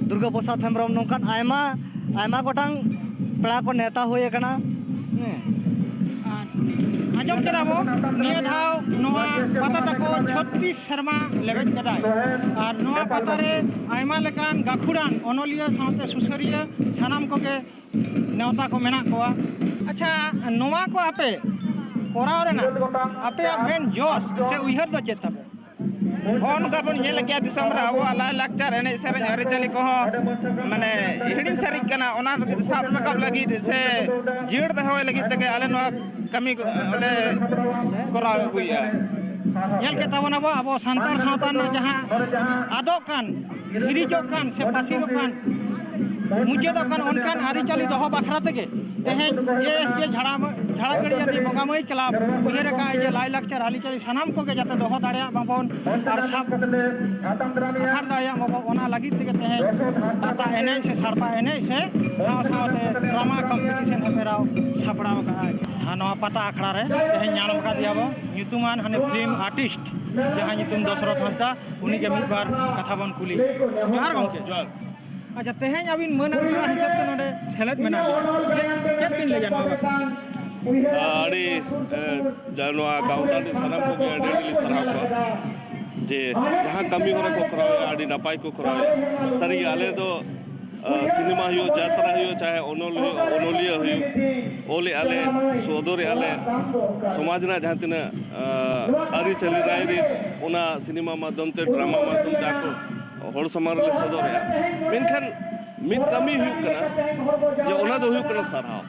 ᱫᱩᱨᱜᱟᱹ ᱯᱨᱚᱥᱟᱫᱽ ᱦᱮᱢᱵᱨᱚᱢ᱾ ᱱᱚᱝᱠᱟᱱ ᱟᱭᱢᱟ, ᱟᱭᱢᱟ ᱜᱚᱴᱟᱝ ᱯᱮᱲᱟ ᱠᱚ ᱱᱮᱣᱛᱟ ᱦᱩᱭ ᱟᱠᱟᱱᱟ᱾ ᱦᱮᱸ᱾ ᱟᱨ ᱟᱸᱡᱚᱢ ᱠᱮᱫᱟ ᱵᱚ, ᱱᱤᱭᱟᱹ ᱫᱷᱟᱣ ᱱᱚᱣᱟ ᱯᱟᱛᱟ ᱛᱟᱠᱚ ᱪᱷᱚᱛᱨᱤᱥ ᱥᱮᱨᱢᱟ ᱞᱮᱵᱮᱫ ᱠᱮᱫᱟᱭ᱾ ᱟᱨ ᱱᱚᱣᱟ ᱯᱟᱛᱟ ᱨᱮ ᱟᱭᱢᱟ ᱞᱮᱠᱟᱱ ᱜᱟᱹᱠᱷᱩᱲᱟᱱ ᱚᱱᱚᱞᱤᱭᱟᱹ ᱥᱟᱶᱛᱮ ᱥᱩᱥᱟᱹᱨᱤᱭᱟᱹ ᱥᱟᱱᱟᱢ ᱠᱚᱜᱮ ᱱᱮᱣᱛᱟ ᱠᱚ ᱢᱮᱱᱟᱜ ᱠᱚᱣᱟ᱾ ᱟᱪᱪᱷᱟ, ᱱᱚᱣᱟ ᱠᱚ ᱟᱯᱮ ᱠᱚᱨᱟᱣ ᱨᱮᱱᱟᱜ ᱟᱯᱮᱭᱟᱜ ᱢᱮᱱ ᱡᱚᱥ ᱥᱮ ᱩᱭᱦᱟᱹᱨ ᱫᱚ ᱪᱮᱫ ᱛᱟᱯᱮ? ᱦᱚᱸ, ᱱᱚᱝᱠᱟ ᱵᱚᱱ ᱧᱮᱞᱮᱫ ᱜᱮᱭᱟ, ᱫᱤᱥᱚᱢ ᱨᱮ ᱟᱵᱚᱣᱟᱜ ᱞᱟᱭᱼᱞᱟᱠᱪᱟᱨ, ᱮᱱᱮᱡ ᱥᱮᱨᱮᱧ, ᱟᱹᱨᱤᱪᱟᱹᱞᱤ ᱠᱚᱦᱚᱸ ᱢᱟᱱᱮ ᱦᱤᱲᱤᱧ ᱥᱟᱹᱨᱤᱜ ᱠᱟᱱᱟ᱾ ᱚᱱᱟ ᱥᱟᱵ ᱨᱟᱠᱟᱵ ᱞᱟᱹᱜᱤᱫ ᱥᱮ ᱡᱤᱭᱟᱹᱲ ᱫᱚᱦᱚᱭ ᱞᱟᱹᱜᱤᱫ ᱛᱮᱜᱮ ᱟᱞᱮ ᱱᱚᱣᱟ ᱠᱟᱹᱢᱤ ᱞᱮ ᱠᱚᱨᱟᱣ ᱟᱹᱜᱩᱭᱮᱫᱼᱟ᱾ ᱧᱮᱞ ᱠᱮᱫ ᱛᱟᱵᱚᱱᱟᱵᱚ ᱟᱵᱚ ᱥᱟᱱᱛᱟᱲ ᱥᱟᱶᱛᱟ ᱨᱮᱱᱟᱜ ᱡᱟᱦᱟᱸ ᱟᱫᱚᱜ ᱠᱟᱱ, ᱦᱤᱨᱤᱡᱚᱜ ᱠᱟᱱ ᱥᱮ ᱯᱟᱹᱥᱤᱨᱚᱜ ᱠᱟᱱ, ᱢᱩᱪᱟᱹᱫᱚᱜ ᱠᱟᱱ ᱚᱱᱠᱟᱱ ᱟᱹᱨᱤᱪᱟᱹᱞᱤ ᱫᱚᱦᱚ ᱵᱟᱠᱷᱨᱟ ᱛᱮᱜᱮ ᱛᱮᱦᱮᱧ ᱡᱮ ᱮᱥ ᱡᱮ ᱡᱷᱟᱲᱟ-, ᱡᱷᱟᱲᱟᱜᱟᱹᱲᱤᱭᱟᱹ ᱨᱤᱱᱤᱡ ᱵᱚᱸᱜᱟ ᱢᱟᱹᱭ ᱠᱞᱟᱵᱽ ᱩᱭᱦᱟᱹᱨ ᱟᱠᱟᱫᱼᱟᱭ ᱡᱮ ᱞᱟᱭᱼᱞᱟᱠᱪᱟᱨ ᱟᱹᱨᱤᱪᱟᱹᱞᱤ ᱥᱟᱱᱟᱢ ᱠᱚᱜᱮ ᱡᱟᱛᱮ ᱫᱚᱦᱚ ᱫᱟᱲᱮᱭᱟᱜ ᱢᱟᱵᱚᱱ ᱟᱨ ᱥᱟᱵ ᱟᱛᱷᱟᱲ ᱫᱟᱲᱮᱭᱟᱜ ᱢᱟᱵᱚᱱ, ᱚᱱᱟ ᱞᱟᱹᱜᱤᱫ ᱛᱮᱜᱮ ᱛᱮᱦᱮᱧ ᱯᱟᱛᱟ ᱮᱱᱮᱡ ᱥᱮ ᱥᱟᱲᱯᱟ ᱮᱱᱮᱡ ᱥᱮ ᱥᱟᱶ ᱥᱟᱶᱛᱮ ᱰᱨᱟᱢᱟ ᱠᱚᱢᱯᱤᱴᱤᱥᱚᱱ ᱦᱮᱯᱨᱟᱣ ᱥᱟᱯᱲᱟᱣ ᱟᱠᱟᱫᱼᱟᱭ᱾ ᱟᱨ ᱱᱚᱣᱟ ᱯᱟᱛᱟ ᱟᱠᱷᱲᱟ ᱨᱮ ᱛᱮᱦᱮᱧ ᱧᱟᱢ ᱟᱠᱟᱫᱮᱭᱟ ᱵᱚ ᱧᱩᱛᱩᱢᱟᱱ ᱦᱟᱱᱮ ᱯᱷᱤᱞᱢ ᱟᱨᱴᱤᱥᱴ, ᱡᱟᱦᱟᱸ ᱧᱩᱛᱩᱢ ᱫᱚᱥᱨᱚᱛᱷ ᱦᱟᱸᱥᱫᱟ, ᱩᱱᱤᱜᱮ ᱢᱤᱫ ᱵᱟᱨ ᱠᱟᱛᱷᱟ ᱵᱚᱱ ᱠᱩᱞᱤ ᱡᱚᱦᱟᱨ ᱜᱚᱢᱠᱮ᱾ ᱡᱚᱦᱟᱨ᱾ ᱟᱪᱪᱷᱟ, ᱛᱮᱦᱮᱧ ᱟᱹᱵᱤᱱ ᱢᱟᱹᱱ ᱟᱠᱟᱱ ᱦᱤᱥᱟᱹᱵ ᱛᱮ ᱱᱚᱰᱮ ᱥᱮᱞᱮᱫ ᱢᱮᱱᱟᱜ ᱵᱤᱱᱟ, ᱪᱮᱫ, ᱪᱮᱫ ᱵᱤᱱ ᱞᱟᱹᱭᱟ ᱱᱚᱣᱟ ᱵᱟᱠᱷᱨᱟ? ᱟᱹᱰᱤ ᱮ, ᱡᱟ ᱱᱚᱣᱟ ᱜᱟᱶᱛᱟ ᱨᱮᱱ ᱥᱟᱱᱟᱢ ᱠᱚᱜᱮ ᱟᱹᱰᱤ ᱟᱹᱰᱤ ᱞᱤᱧ ᱥᱟᱨᱦᱟᱣ ᱠᱚᱣᱟ, ᱡᱮ ᱡᱟᱦᱟᱸ ᱠᱟᱹᱢᱤ ᱦᱚᱨᱟ ᱠᱚ ᱠᱚᱨᱟᱣᱮᱫᱼᱟ ᱟᱹᱰᱤ ᱱᱟᱯᱟᱭ ᱠᱚ ᱠᱚᱨᱟᱣᱮᱫᱼᱟ᱾ ᱥᱟᱹᱨᱤᱜᱮ ᱟᱞᱮ ᱫᱚ ᱮ, ᱥᱤᱱᱮᱢᱟ ᱦᱩᱭᱩᱜ, ᱡᱟᱛᱨᱟ ᱦᱩᱭᱩᱜ, ᱪᱟᱦᱮ ᱚᱱᱚᱞᱤᱭᱟᱹ ᱚᱱᱚᱞᱤᱭᱟᱹ ᱦᱩᱭᱩᱜ, ᱚᱞᱮᱫᱼᱟ ᱞᱮ, ᱥᱚᱫᱚᱨᱮᱫᱼᱟ ᱞᱮ, ᱥᱚᱢᱟᱡᱽ ᱨᱮᱱᱟᱜ ᱡᱟᱦᱟᱸ ᱛᱤᱱᱟᱹᱜ ᱮ, ᱟᱹᱨᱤᱪᱟᱹᱞᱤ ᱨᱟᱭᱨᱤᱛ ᱚᱱᱟ ᱥᱤᱱᱮᱢᱟ ᱢᱟᱫᱽᱫᱷᱚᱢ ᱛᱮ, ᱰᱨᱟᱢᱟ ᱢᱟᱫᱽᱫᱷᱚᱢ ᱛᱮ ᱟᱠᱚ ᱦᱚᱲ ᱥᱟᱢᱟᱝ ᱨᱮᱞᱮ ᱥᱚᱫᱚᱨᱮᱫᱼᱟ᱾ ᱢᱮᱱᱠᱷᱟᱱ ᱢᱤᱫ ᱠᱟᱹᱢᱤ ᱦᱩᱭᱩᱜ ᱠᱟᱱᱟ, ᱡᱮ ᱚᱱᱟ ᱫᱚ ᱦᱩᱭᱩᱜ ᱠᱟᱱᱟ ᱥᱟᱨᱦᱟᱣ᱾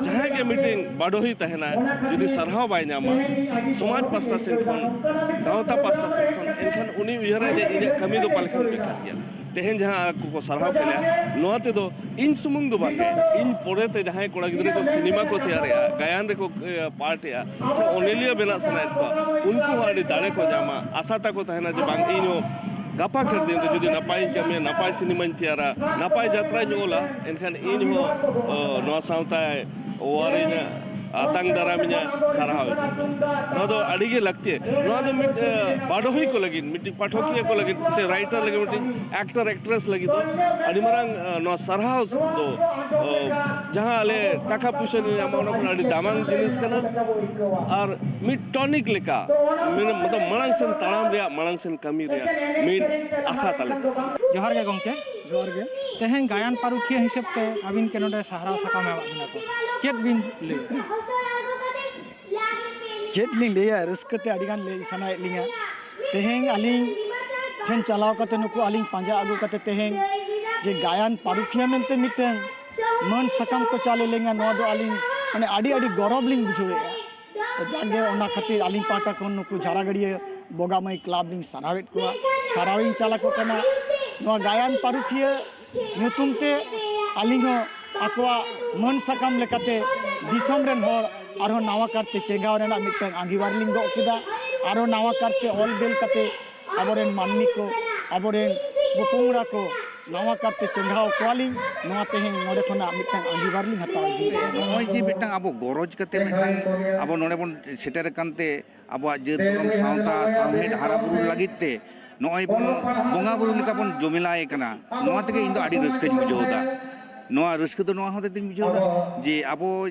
ᱡᱟᱦᱟᱸᱭ ᱜᱮ ᱢᱤᱫᱴᱮᱱ ᱵᱟᱰᱚᱦᱤ ᱛᱟᱦᱮᱱᱟᱭ, ᱡᱩᱫᱤ ᱥᱟᱨᱦᱟᱣ ᱵᱟᱭ ᱧᱟᱢᱟ ᱥᱚᱢᱟᱡᱽ ᱯᱟᱥᱴᱟ ᱥᱮᱱ ᱠᱷᱚᱱ, ᱜᱟᱶᱛᱟ ᱯᱟᱥᱴᱟ ᱥᱮᱱ ᱠᱷᱚᱱ, ᱮᱱᱠᱷᱟᱱ ᱩᱱᱤ ᱩᱭᱦᱟᱹᱨᱟᱭ ᱡᱮ ᱤᱧᱟᱹᱜ ᱠᱟᱹᱢᱤ ᱫᱚ ᱯᱟᱞᱮ ᱠᱷᱟᱱ ᱵᱮᱠᱟᱨ ᱜᱮᱭᱟ᱾ ᱛᱮᱦᱮᱧ ᱡᱟᱦᱟᱸ ᱟᱠᱚ ᱠᱚ ᱥᱟᱨᱦᱟᱣ ᱠᱮᱫ ᱞᱮᱭᱟ, ᱱᱚᱣᱟ ᱛᱮᱫᱚ ᱤᱧ ᱥᱩᱢᱩᱝ ᱫᱚ ᱵᱟᱝᱜᱮ, ᱤᱧ ᱯᱚᱨᱮᱛᱮ ᱡᱟᱦᱟᱸᱭ ᱠᱚᱲᱟ ᱜᱤᱫᱽᱨᱟᱹ ᱠᱚ ᱥᱤᱱᱮᱢᱟ ᱠᱚ ᱛᱮᱭᱟᱨᱮᱜᱼᱟ, ᱜᱟᱭᱟᱱ ᱨᱮᱠᱚ ᱮ, ᱯᱟᱨᱴ ᱮᱜᱼᱟ, ᱥᱮ ᱚᱱᱚᱞᱤᱭᱟᱹ ᱵᱮᱱᱟᱜ ᱥᱟᱱᱟᱭᱮᱫ ᱠᱚᱣᱟ, ᱩᱱᱠᱩ ᱦᱚᱸ ᱟᱹᱰᱤ ᱫᱟᱲᱮ ᱠᱚ ᱧᱟᱢᱟ, ᱟᱥᱟ ᱛᱟᱠᱚ ᱛᱟᱦᱮᱱᱟ ᱡᱮ ᱵᱟᱝ ᱤᱧ ᱦᱚᱸ ᱜᱟᱯᱟ ᱠᱷᱮᱲ ᱫᱤᱱ ᱨᱮ ᱡᱩᱫᱤ ᱱᱟᱯᱟᱭᱤᱧ ᱠᱟᱹᱢᱤᱭᱟ, ᱱᱟᱯᱟᱭ ᱥᱤᱱᱮᱢᱟᱧ ᱛᱮᱭᱟᱨᱟ, ᱱᱟᱯᱟᱭ ᱡᱟᱛᱨᱟᱧ ᱚᱞᱟ, ᱮᱱᱠᱷᱟᱱ ᱤᱧ ᱦᱚᱸ ᱱᱚᱣᱟ ᱥᱟᱶᱛᱟᱭ ᱚᱣᱟᱨᱤᱧᱟ, ᱟᱛᱟᱝ ᱫᱟᱨᱟᱢᱤᱧᱟ, ᱥᱟᱨᱦᱟᱣᱤᱧᱟ᱾ ᱱᱚᱣᱟ ᱫᱚ ᱟᱹᱰᱤ ᱜᱮ ᱞᱟᱹᱠᱛᱤᱭᱟ᱾ ᱱᱚᱣᱟ ᱫᱚ ᱢᱤᱫ ᱵᱟᱰᱚᱦᱤ ᱠᱚ ᱞᱟᱹᱜᱤᱫ, ᱢᱤᱫᱴᱤᱡ ᱯᱟᱴᱷᱚᱠᱤᱭᱟᱹ ᱠᱚ ᱞᱟᱹᱜᱤᱫ, ᱢᱤᱫᱴᱤᱡ ᱨᱟᱭᱴᱟᱨ ᱞᱟᱹᱜᱤᱫ, ᱢᱤᱫᱴᱤᱡ ᱮᱠᱴᱟᱨ ᱮᱠᱴᱨᱮᱥ ᱞᱟᱹᱜᱤᱫ ᱫᱚ ᱟᱹᱰᱤ ᱢᱟᱨᱟᱝ ᱱᱚᱣᱟ ᱥᱟᱨᱦᱟᱣ ᱫᱚ ᱡᱟᱦᱟᱸ ᱟᱞᱮ ᱴᱟᱠᱟ ᱯᱩᱭᱥᱟᱹ ᱞᱮ ᱧᱟᱢᱟ, ᱚᱱᱟ ᱠᱷᱚᱱ ᱟᱹᱰᱤ ᱫᱟᱢᱟᱱ ᱡᱤᱱᱤᱥ ᱠᱟᱱᱟ᱾ ᱟᱨ ᱢᱤᱫ ᱴᱚᱱᱤᱠ ᱞᱮᱠᱟ, ᱢᱟᱱᱮ, ᱢᱚᱛᱞᱚᱵ, ᱢᱟᱲᱟᱝ ᱥᱮᱱ ᱛᱟᱲᱟᱢ ᱨᱮᱭᱟᱜ, ᱢᱟᱲᱟᱝ ᱥᱮᱱ ᱠᱟᱹᱢᱤ ᱨᱮᱭᱟᱜ ᱢᱤᱫ ᱟᱥᱟ ᱛᱟᱞᱮ ᱛᱟᱦᱮᱸ᱾ ᱡᱚᱦᱟᱨ ᱜᱮ ᱜᱚᱢᱠᱮ᱾ ᱡᱚᱦᱟᱨ ᱜᱮ᱾ ᱛᱮᱦᱮᱧ ᱜᱟᱭᱟᱱ ᱯᱟᱹᱨᱩᱠᱷᱤᱭᱟᱹ ᱦᱤᱥᱟᱹᱵ ᱛᱮ ᱟᱹᱵᱤᱱ ᱜᱮ ᱱᱚᱰᱮ ᱥᱟᱨᱦᱟᱣ ᱥᱟᱠᱟᱢ ᱮᱢᱟᱜ ᱵᱤᱱᱟ ᱠᱚ, ᱪᱮᱫ ᱵᱤᱱ ᱞᱟᱹᱭᱟ? ᱪᱮᱫ ᱞᱤᱧ ᱞᱟᱹᱭᱟ, ᱨᱟᱹᱥᱠᱟᱹ ᱛᱮ ᱟᱹᱰᱤ ᱜᱟᱱ ᱞᱟᱹᱭ ᱥᱟᱱᱟᱭᱮᱫ ᱞᱤᱧᱟ᱾ ᱛᱮᱦᱮᱧ ᱟᱹᱞᱤᱧ ᱴᱷᱮᱱ ᱪᱟᱞᱟᱣ ᱠᱟᱛᱮ, ᱱᱩᱠᱩ ᱟᱹᱞᱤᱧ ᱯᱟᱸᱡᱟ ᱟᱹᱜᱩ ᱠᱟᱛᱮ, ᱛᱮᱦᱮᱧ ᱡᱮ ᱜᱟᱭᱟᱱ ᱯᱟᱹᱨᱩᱠᱷᱤᱭᱟᱹ ᱢᱮᱱᱛᱮ ᱢᱤᱫᱴᱟᱝ ᱢᱟᱹᱱ ᱥᱟᱠᱟᱢ ᱠᱚ ᱪᱟᱞ ᱟᱞᱤᱧᱟ, ᱱᱚᱣᱟ ᱫᱚ ᱟᱹᱞᱤᱧ, ᱢᱟᱱᱮ, ᱟᱹᱰᱤ, ᱟᱹᱰᱤ ᱜᱚᱨᱚᱵᱽ ᱞᱤᱧ ᱵᱩᱡᱷᱟᱹᱣᱮᱫᱼᱟ᱾ ᱛᱚ ᱡᱟᱠ ᱜᱮ, ᱚᱱᱟ ᱠᱷᱟᱹᱛᱤᱨ ᱟᱹᱞᱤᱧ ᱯᱟᱦᱴᱟ ᱠᱷᱚᱱ ᱱᱩᱠᱩ ᱡᱷᱟᱨᱟᱜᱟᱹᱲᱤᱭᱟᱹ ᱵᱚᱜᱟᱢᱟᱹᱭ ᱠᱞᱟᱵᱽ ᱞᱤᱧ ᱥᱟᱨᱦᱟᱣᱮᱫ ᱠᱚᱣᱟ, ᱥᱟᱨᱦᱟᱣᱤᱧ ᱪᱟᱞ ᱟᱠᱚ ᱠᱟᱱᱟ᱾ ᱱᱚᱣᱟ ᱜᱟᱭᱟᱱ ᱯᱟᱹᱨᱩᱠᱷᱤᱭᱟᱹ ᱧᱩᱛᱩᱢ ᱛᱮ ᱟᱹᱞᱤᱧ ᱦᱚᱸ ᱟᱠᱚᱣᱟᱜ ᱢᱟᱹᱱ ᱥᱟᱠᱟᱢ ᱞᱮᱠᱟᱛᱮ ᱫᱤᱥᱚᱢ ᱨᱮᱱ ᱦᱚᱲ ᱟᱨᱦᱚᱸ ᱱᱟᱣᱟ ᱠᱟᱨᱛᱮ ᱪᱮᱸᱜᱷᱟᱣ ᱨᱮᱱᱟᱜ ᱢᱤᱫᱴᱟᱝ ᱟᱸᱜᱤᱵᱷᱟᱨ ᱞᱤᱧ ᱜᱚᱜ ᱠᱮᱫᱟ᱾ ᱟᱨᱦᱚᱸ ᱱᱟᱣᱟ ᱠᱟᱨᱛᱮ ᱚᱞ ᱵᱮᱞ ᱠᱟᱛᱮ ᱟᱵᱚᱨᱮᱱ ᱢᱟᱹᱱᱢᱤ ᱠᱚ, ᱟᱵᱚᱨᱮᱱ ᱯᱚᱯᱚᱝᱲᱟ ᱠᱚ ᱱᱟᱣᱟ ᱠᱟᱨᱛᱮ ᱪᱮᱸᱜᱷᱟᱣ ᱠᱚᱣᱟᱞᱤᱧ᱾ ᱱᱚᱣᱟ ᱛᱮᱦᱮᱧ ᱱᱚᱰᱮ ᱠᱷᱚᱱᱟᱜ ᱢᱤᱫᱴᱟᱝ ᱟᱸᱜᱤᱵᱷᱟᱨ ᱞᱤᱧ ᱦᱟᱛᱟᱣ ᱤᱫᱤᱭᱮᱫᱼᱟ᱾ ᱱᱚᱜᱼᱚᱭ ᱡᱮ ᱢᱤᱫᱴᱟᱝ ᱟᱵᱚ ᱜᱚᱨᱚᱡᱽ ᱠᱟᱛᱮ ᱢᱤᱫᱴᱟᱝ ᱟᱵᱚ ᱱᱚᱰᱮ ᱵᱚᱱ ᱥᱮᱴᱮᱨ ᱟᱠᱟᱱ ᱛᱮ, ᱟᱵᱚᱣᱟᱜ ᱡᱟᱹᱛ ᱫᱷᱚᱨᱚᱢ ᱥᱟᱶᱛᱟ ᱥᱟᱶᱦᱮᱫ ᱦᱟᱨᱟ ᱵᱩᱨᱩ ᱞᱟᱹᱜᱤᱫ ᱛᱮ ᱱᱚᱜᱼᱚᱭ ᱵᱚᱱ ᱵᱚᱸᱜᱟ ᱵᱩᱨᱩ ᱞᱮᱠᱟ ᱵᱚᱱ ᱡᱚᱢᱮᱞᱟᱭ ᱠᱟᱱᱟ, ᱱᱚᱣᱟ ᱛᱮᱜᱮ ᱤᱧ ᱫᱚ ᱟᱹᱰᱤ ᱨᱟᱹᱥᱠᱟᱹᱧ ᱵᱩᱡᱷᱟᱹᱣ ᱮᱫᱟ᱾ ᱱᱚᱣᱟ ᱨᱟᱹᱥᱠᱟᱹ ᱫᱚ ᱱᱚᱣᱟ ᱦᱚᱛᱮ ᱛᱮᱧ ᱵᱩᱡᱷᱟᱹᱣ ᱮᱫᱟ ᱡᱮ ᱟᱵᱚ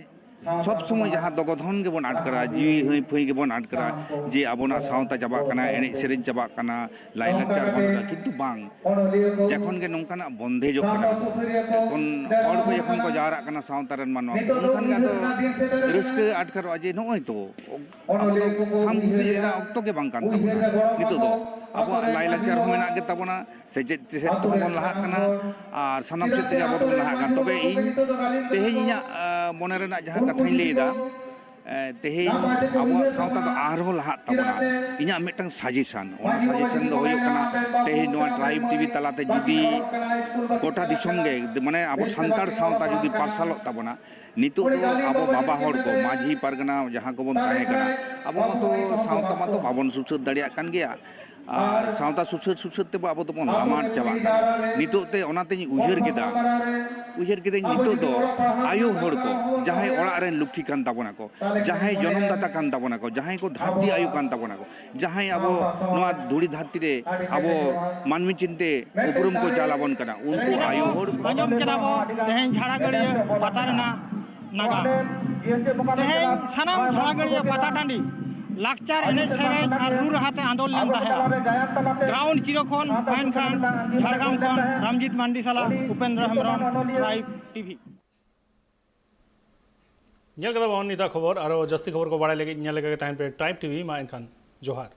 ᱥᱚᱵ ᱥᱚᱢᱚᱭ ᱡᱟᱦᱟᱸ ᱫᱚᱜᱚ ᱫᱷᱚᱱ ᱜᱮᱵᱚᱱ ᱟᱴᱠᱟᱨᱟ, ᱡᱤᱣᱤ ᱦᱟᱹᱭ ᱯᱷᱟᱹᱭ ᱜᱮᱵᱚᱱ ᱟᱴᱠᱟᱨᱟ ᱡᱮ ᱟᱵᱚᱱᱟᱜ ᱥᱟᱶᱛᱟ ᱪᱟᱵᱟᱜ ᱠᱟᱱᱟ, ᱮᱱᱮᱡ ᱥᱮᱨᱮᱧ ᱪᱟᱵᱟᱜ ᱠᱟᱱᱟ, ᱞᱟᱭᱼᱞᱟᱠᱪᱟᱨ ᱵᱟᱹᱱᱩᱜᱼᱟ, ᱠᱤᱱᱛᱩ ᱵᱟᱝ, ᱡᱚᱠᱷᱚᱱ ᱜᱮ ᱱᱚᱝᱠᱟᱱᱟᱜ ᱵᱚᱱᱫᱮᱡᱚᱜ ᱠᱟᱱᱟ, ᱛᱚᱠᱷᱚᱱ ᱦᱚᱲ ᱠᱚ ᱡᱚᱠᱷᱚᱱ ᱠᱚ ᱡᱟᱣᱨᱟᱜ ᱠᱟᱱᱟ ᱥᱟᱶᱛᱟ ᱨᱮᱱ ᱢᱟᱱᱣᱟ ᱠᱚ, ᱩᱱᱠᱷᱟᱱ ᱜᱮ ᱟᱫᱚ ᱨᱟᱹᱥᱠᱟᱹ ᱟᱴᱠᱟᱨᱚᱜᱼᱟ ᱡᱮ ᱱᱚᱜᱼᱚᱭ ᱛᱚ ᱟᱵᱚ ᱫᱚ ᱠᱷᱟᱢ ᱠᱷᱩᱥᱤ ᱨᱮᱱᱟᱜ ᱚᱠᱛᱚ ᱜᱮ ᱵᱟᱝ ᱠᱟᱱ ᱛᱟᱵᱚᱱᱟ᱾ ᱱᱤᱛᱚᱜ ᱫᱚ ᱟᱵᱚᱣᱟᱜ ᱞᱟᱭᱼᱞᱟᱠᱪᱟᱨ ᱦᱚᱸ ᱢᱮᱱᱟᱜ ᱜᱮ ᱛᱟᱵᱚᱱᱟ, ᱥᱮᱪᱮᱫ ᱥᱮᱫ ᱛᱮᱦᱚᱸ ᱵᱚᱱ ᱞᱟᱦᱟᱜ ᱠᱟᱱᱟ ᱟᱨ ᱥᱟᱱᱟᱢ ᱥᱮᱫ ᱛᱮᱜᱮ ᱟᱵᱚ ᱫᱚᱵᱚᱱ ᱞᱟᱦᱟᱜ ᱠᱟᱱᱟ᱾ ᱛᱚᱵᱮ ᱤᱧ ᱛᱮᱦᱮᱧ ᱤᱧᱟᱹᱜ, ᱟᱸ, ᱢᱚᱱᱮ ᱨᱮᱱᱟᱜ ᱡᱟᱦᱟᱸ ᱠᱟᱛᱷᱟᱧ ᱞᱟᱹᱭ ᱮᱫᱟ, ᱮ, ᱛᱮᱦᱮᱧ ᱟᱵᱚᱣᱟᱜ ᱥᱟᱶᱛᱟ ᱫᱚ ᱟᱨᱦᱚᱸ ᱞᱟᱦᱟᱜ ᱛᱟᱵᱚᱱᱟ᱾ ᱤᱧᱟᱹᱜ ᱢᱤᱫᱴᱟᱝ ᱥᱟᱡᱮᱥᱚᱱ, ᱚᱱᱟ ᱥᱟᱡᱮᱥᱚᱱ ᱫᱚ ᱦᱩᱭᱩᱜ ᱠᱟᱱᱟ, ᱛᱮᱦᱮᱧ ᱱᱚᱣᱟ ᱴᱨᱟᱭᱤᱵᱽ ᱴᱤᱵᱷᱤ ᱛᱟᱞᱟᱛᱮ ᱡᱩᱫᱤ ᱜᱚᱴᱟ ᱫᱤᱥᱚᱢ ᱜᱮ, ᱢᱟᱱᱮ, ᱟᱵᱚ ᱥᱟᱱᱛᱟᱲ ᱥᱟᱶᱛᱟ ᱡᱩᱫᱤ ᱯᱟᱨᱥᱟᱞᱚᱜ ᱛᱟᱵᱚᱱᱟ, ᱱᱤᱛᱚᱜ ᱫᱚ ᱟᱵᱚ ᱵᱟᱵᱟ ᱦᱚᱲ ᱠᱚ, ᱢᱟᱹᱡᱷᱤ ᱯᱟᱨᱜᱟᱱᱟ ᱡᱟᱦᱟᱸ ᱠᱚᱵᱚᱱ ᱛᱟᱦᱮᱸ ᱠᱟᱱᱟ, ᱟᱵᱚ ᱢᱟᱛᱚ ᱥᱟᱶᱛᱟ ᱢᱟᱛᱚ ᱵᱟᱵᱚᱱ ᱥᱩᱥᱟᱹᱨ ᱫᱟᱲᱮᱭᱟᱜ ᱠᱟᱱ ᱜᱮᱭᱟ᱾ ᱟᱨ ᱥᱟᱶᱛᱟ ᱥᱩᱥᱟᱹᱨ ᱥᱩᱥᱟᱹᱨ ᱛᱮᱵᱚ ᱟᱵᱚ ᱫᱚᱵᱚᱱ ᱞᱟᱢᱟᱲ ᱪᱟᱵᱟᱜ ᱠᱟᱱᱟ᱾ ᱱᱤᱛᱚᱜ ᱛᱮ ᱚᱱᱟᱛᱮᱧ ᱩᱭᱦᱟᱹᱨ ᱠᱮᱫᱟ, ᱩᱭᱦᱟᱹᱨ ᱠᱮᱫᱟᱹᱧ ᱱᱤᱛᱚᱜ ᱫᱚ ᱟᱭᱳ ᱦᱚᱲ ᱠᱚ, ᱡᱟᱦᱟᱸᱭ ᱚᱲᱟᱜ ᱨᱮᱱ ᱞᱚᱠᱠᱷᱤ ᱠᱟᱱ ᱛᱟᱵᱚᱱᱟ ᱠᱚ, ᱡᱟᱦᱟᱸᱭ ᱡᱚᱱᱚᱢ ᱫᱟᱛᱟ ᱠᱟᱱ ᱛᱟᱵᱚᱱᱟ ᱠᱚ, ᱡᱟᱦᱟᱸᱭ ᱠᱚ ᱫᱷᱟᱹᱨᱛᱤ ᱟᱭᱳ ᱠᱟᱱ ᱛᱟᱵᱚᱱᱟ ᱠᱚ, ᱡᱟᱦᱟᱸᱭ ᱟᱵᱚ ᱱᱚᱣᱟ ᱫᱷᱩᱲᱤ ᱫᱷᱟᱹᱨᱛᱤ ᱨᱮ ᱟᱵᱚ ᱢᱟᱹᱱᱢᱤ ᱪᱤᱱᱛᱮ ᱩᱯᱨᱩᱢ ᱠᱚ ᱪᱟᱞ ᱟᱵᱚᱱ ᱠᱟᱱᱟ, ᱩᱱᱠᱩ ᱟᱭᱳ ᱦᱚᱲ᱾ ᱟᱸᱡᱚᱢ ᱠᱮᱫᱟ ᱵᱚ ᱛᱮᱦᱮᱧ ᱡᱷᱟᱲᱟᱜᱟᱹᱲᱭᱟᱹ ᱯᱟᱛᱟ ᱨᱮᱱᱟᱜ ᱱᱟᱜᱟᱢ᱾ ᱛᱮᱦᱮᱧ ᱥᱟᱱᱟᱢ ᱡᱷᱟᱲᱟᱜᱟᱹᱲᱭᱟᱹ ᱯᱟᱛᱟ ᱴᱟᱺᱰᱤ ᱞᱟᱠᱪᱟᱨ ᱮᱱᱮᱡ ᱥᱮᱨᱮᱧ ᱟᱨ ᱨᱩ ᱨᱟᱦᱟ ᱛᱮ ᱟᱸᱫᱳᱲ ᱞᱮᱱ ᱛᱟᱦᱮᱸᱫᱼᱟ᱾ ᱜᱨᱟᱣᱩᱱᱰ ᱡᱤᱨᱳ ᱠᱷᱚᱱ ᱢᱟ ᱮᱱᱠᱷᱟᱱ ᱡᱷᱟᱲᱜᱨᱟᱢ ᱠᱷᱚᱱ ᱨᱟᱢᱡᱤᱛ ᱢᱟᱱᱰᱤ ᱥᱟᱞᱟᱜ ᱩᱯᱮᱱᱫᱨᱚ ᱦᱮᱢᱵᱨᱚᱢ, ᱴᱨᱟᱭᱤᱵᱽ ᱴᱤᱵᱷᱤ᱾ ᱧᱮᱞ ᱠᱮᱫᱟ ᱵᱚᱱ ᱱᱤᱛᱟᱜ ᱠᱷᱚᱵᱚᱨ᱾ ᱟᱨᱚ ᱡᱟᱹᱥᱛᱤ ᱠᱷᱚᱵᱚᱨ ᱠᱚ ᱵᱟᱲᱟᱭ ᱞᱟᱹᱜᱤᱫ ᱧᱮᱞ ᱞᱮᱠᱟ ᱜᱮ ᱛᱟᱦᱮᱱ ᱯᱮ ᱴᱨᱟᱭᱤᱵᱽ ᱴᱤᱵᱷᱤ᱾ ᱢᱟ ᱮᱱᱠᱷᱟᱱ ᱡᱚᱦᱟᱨ᱾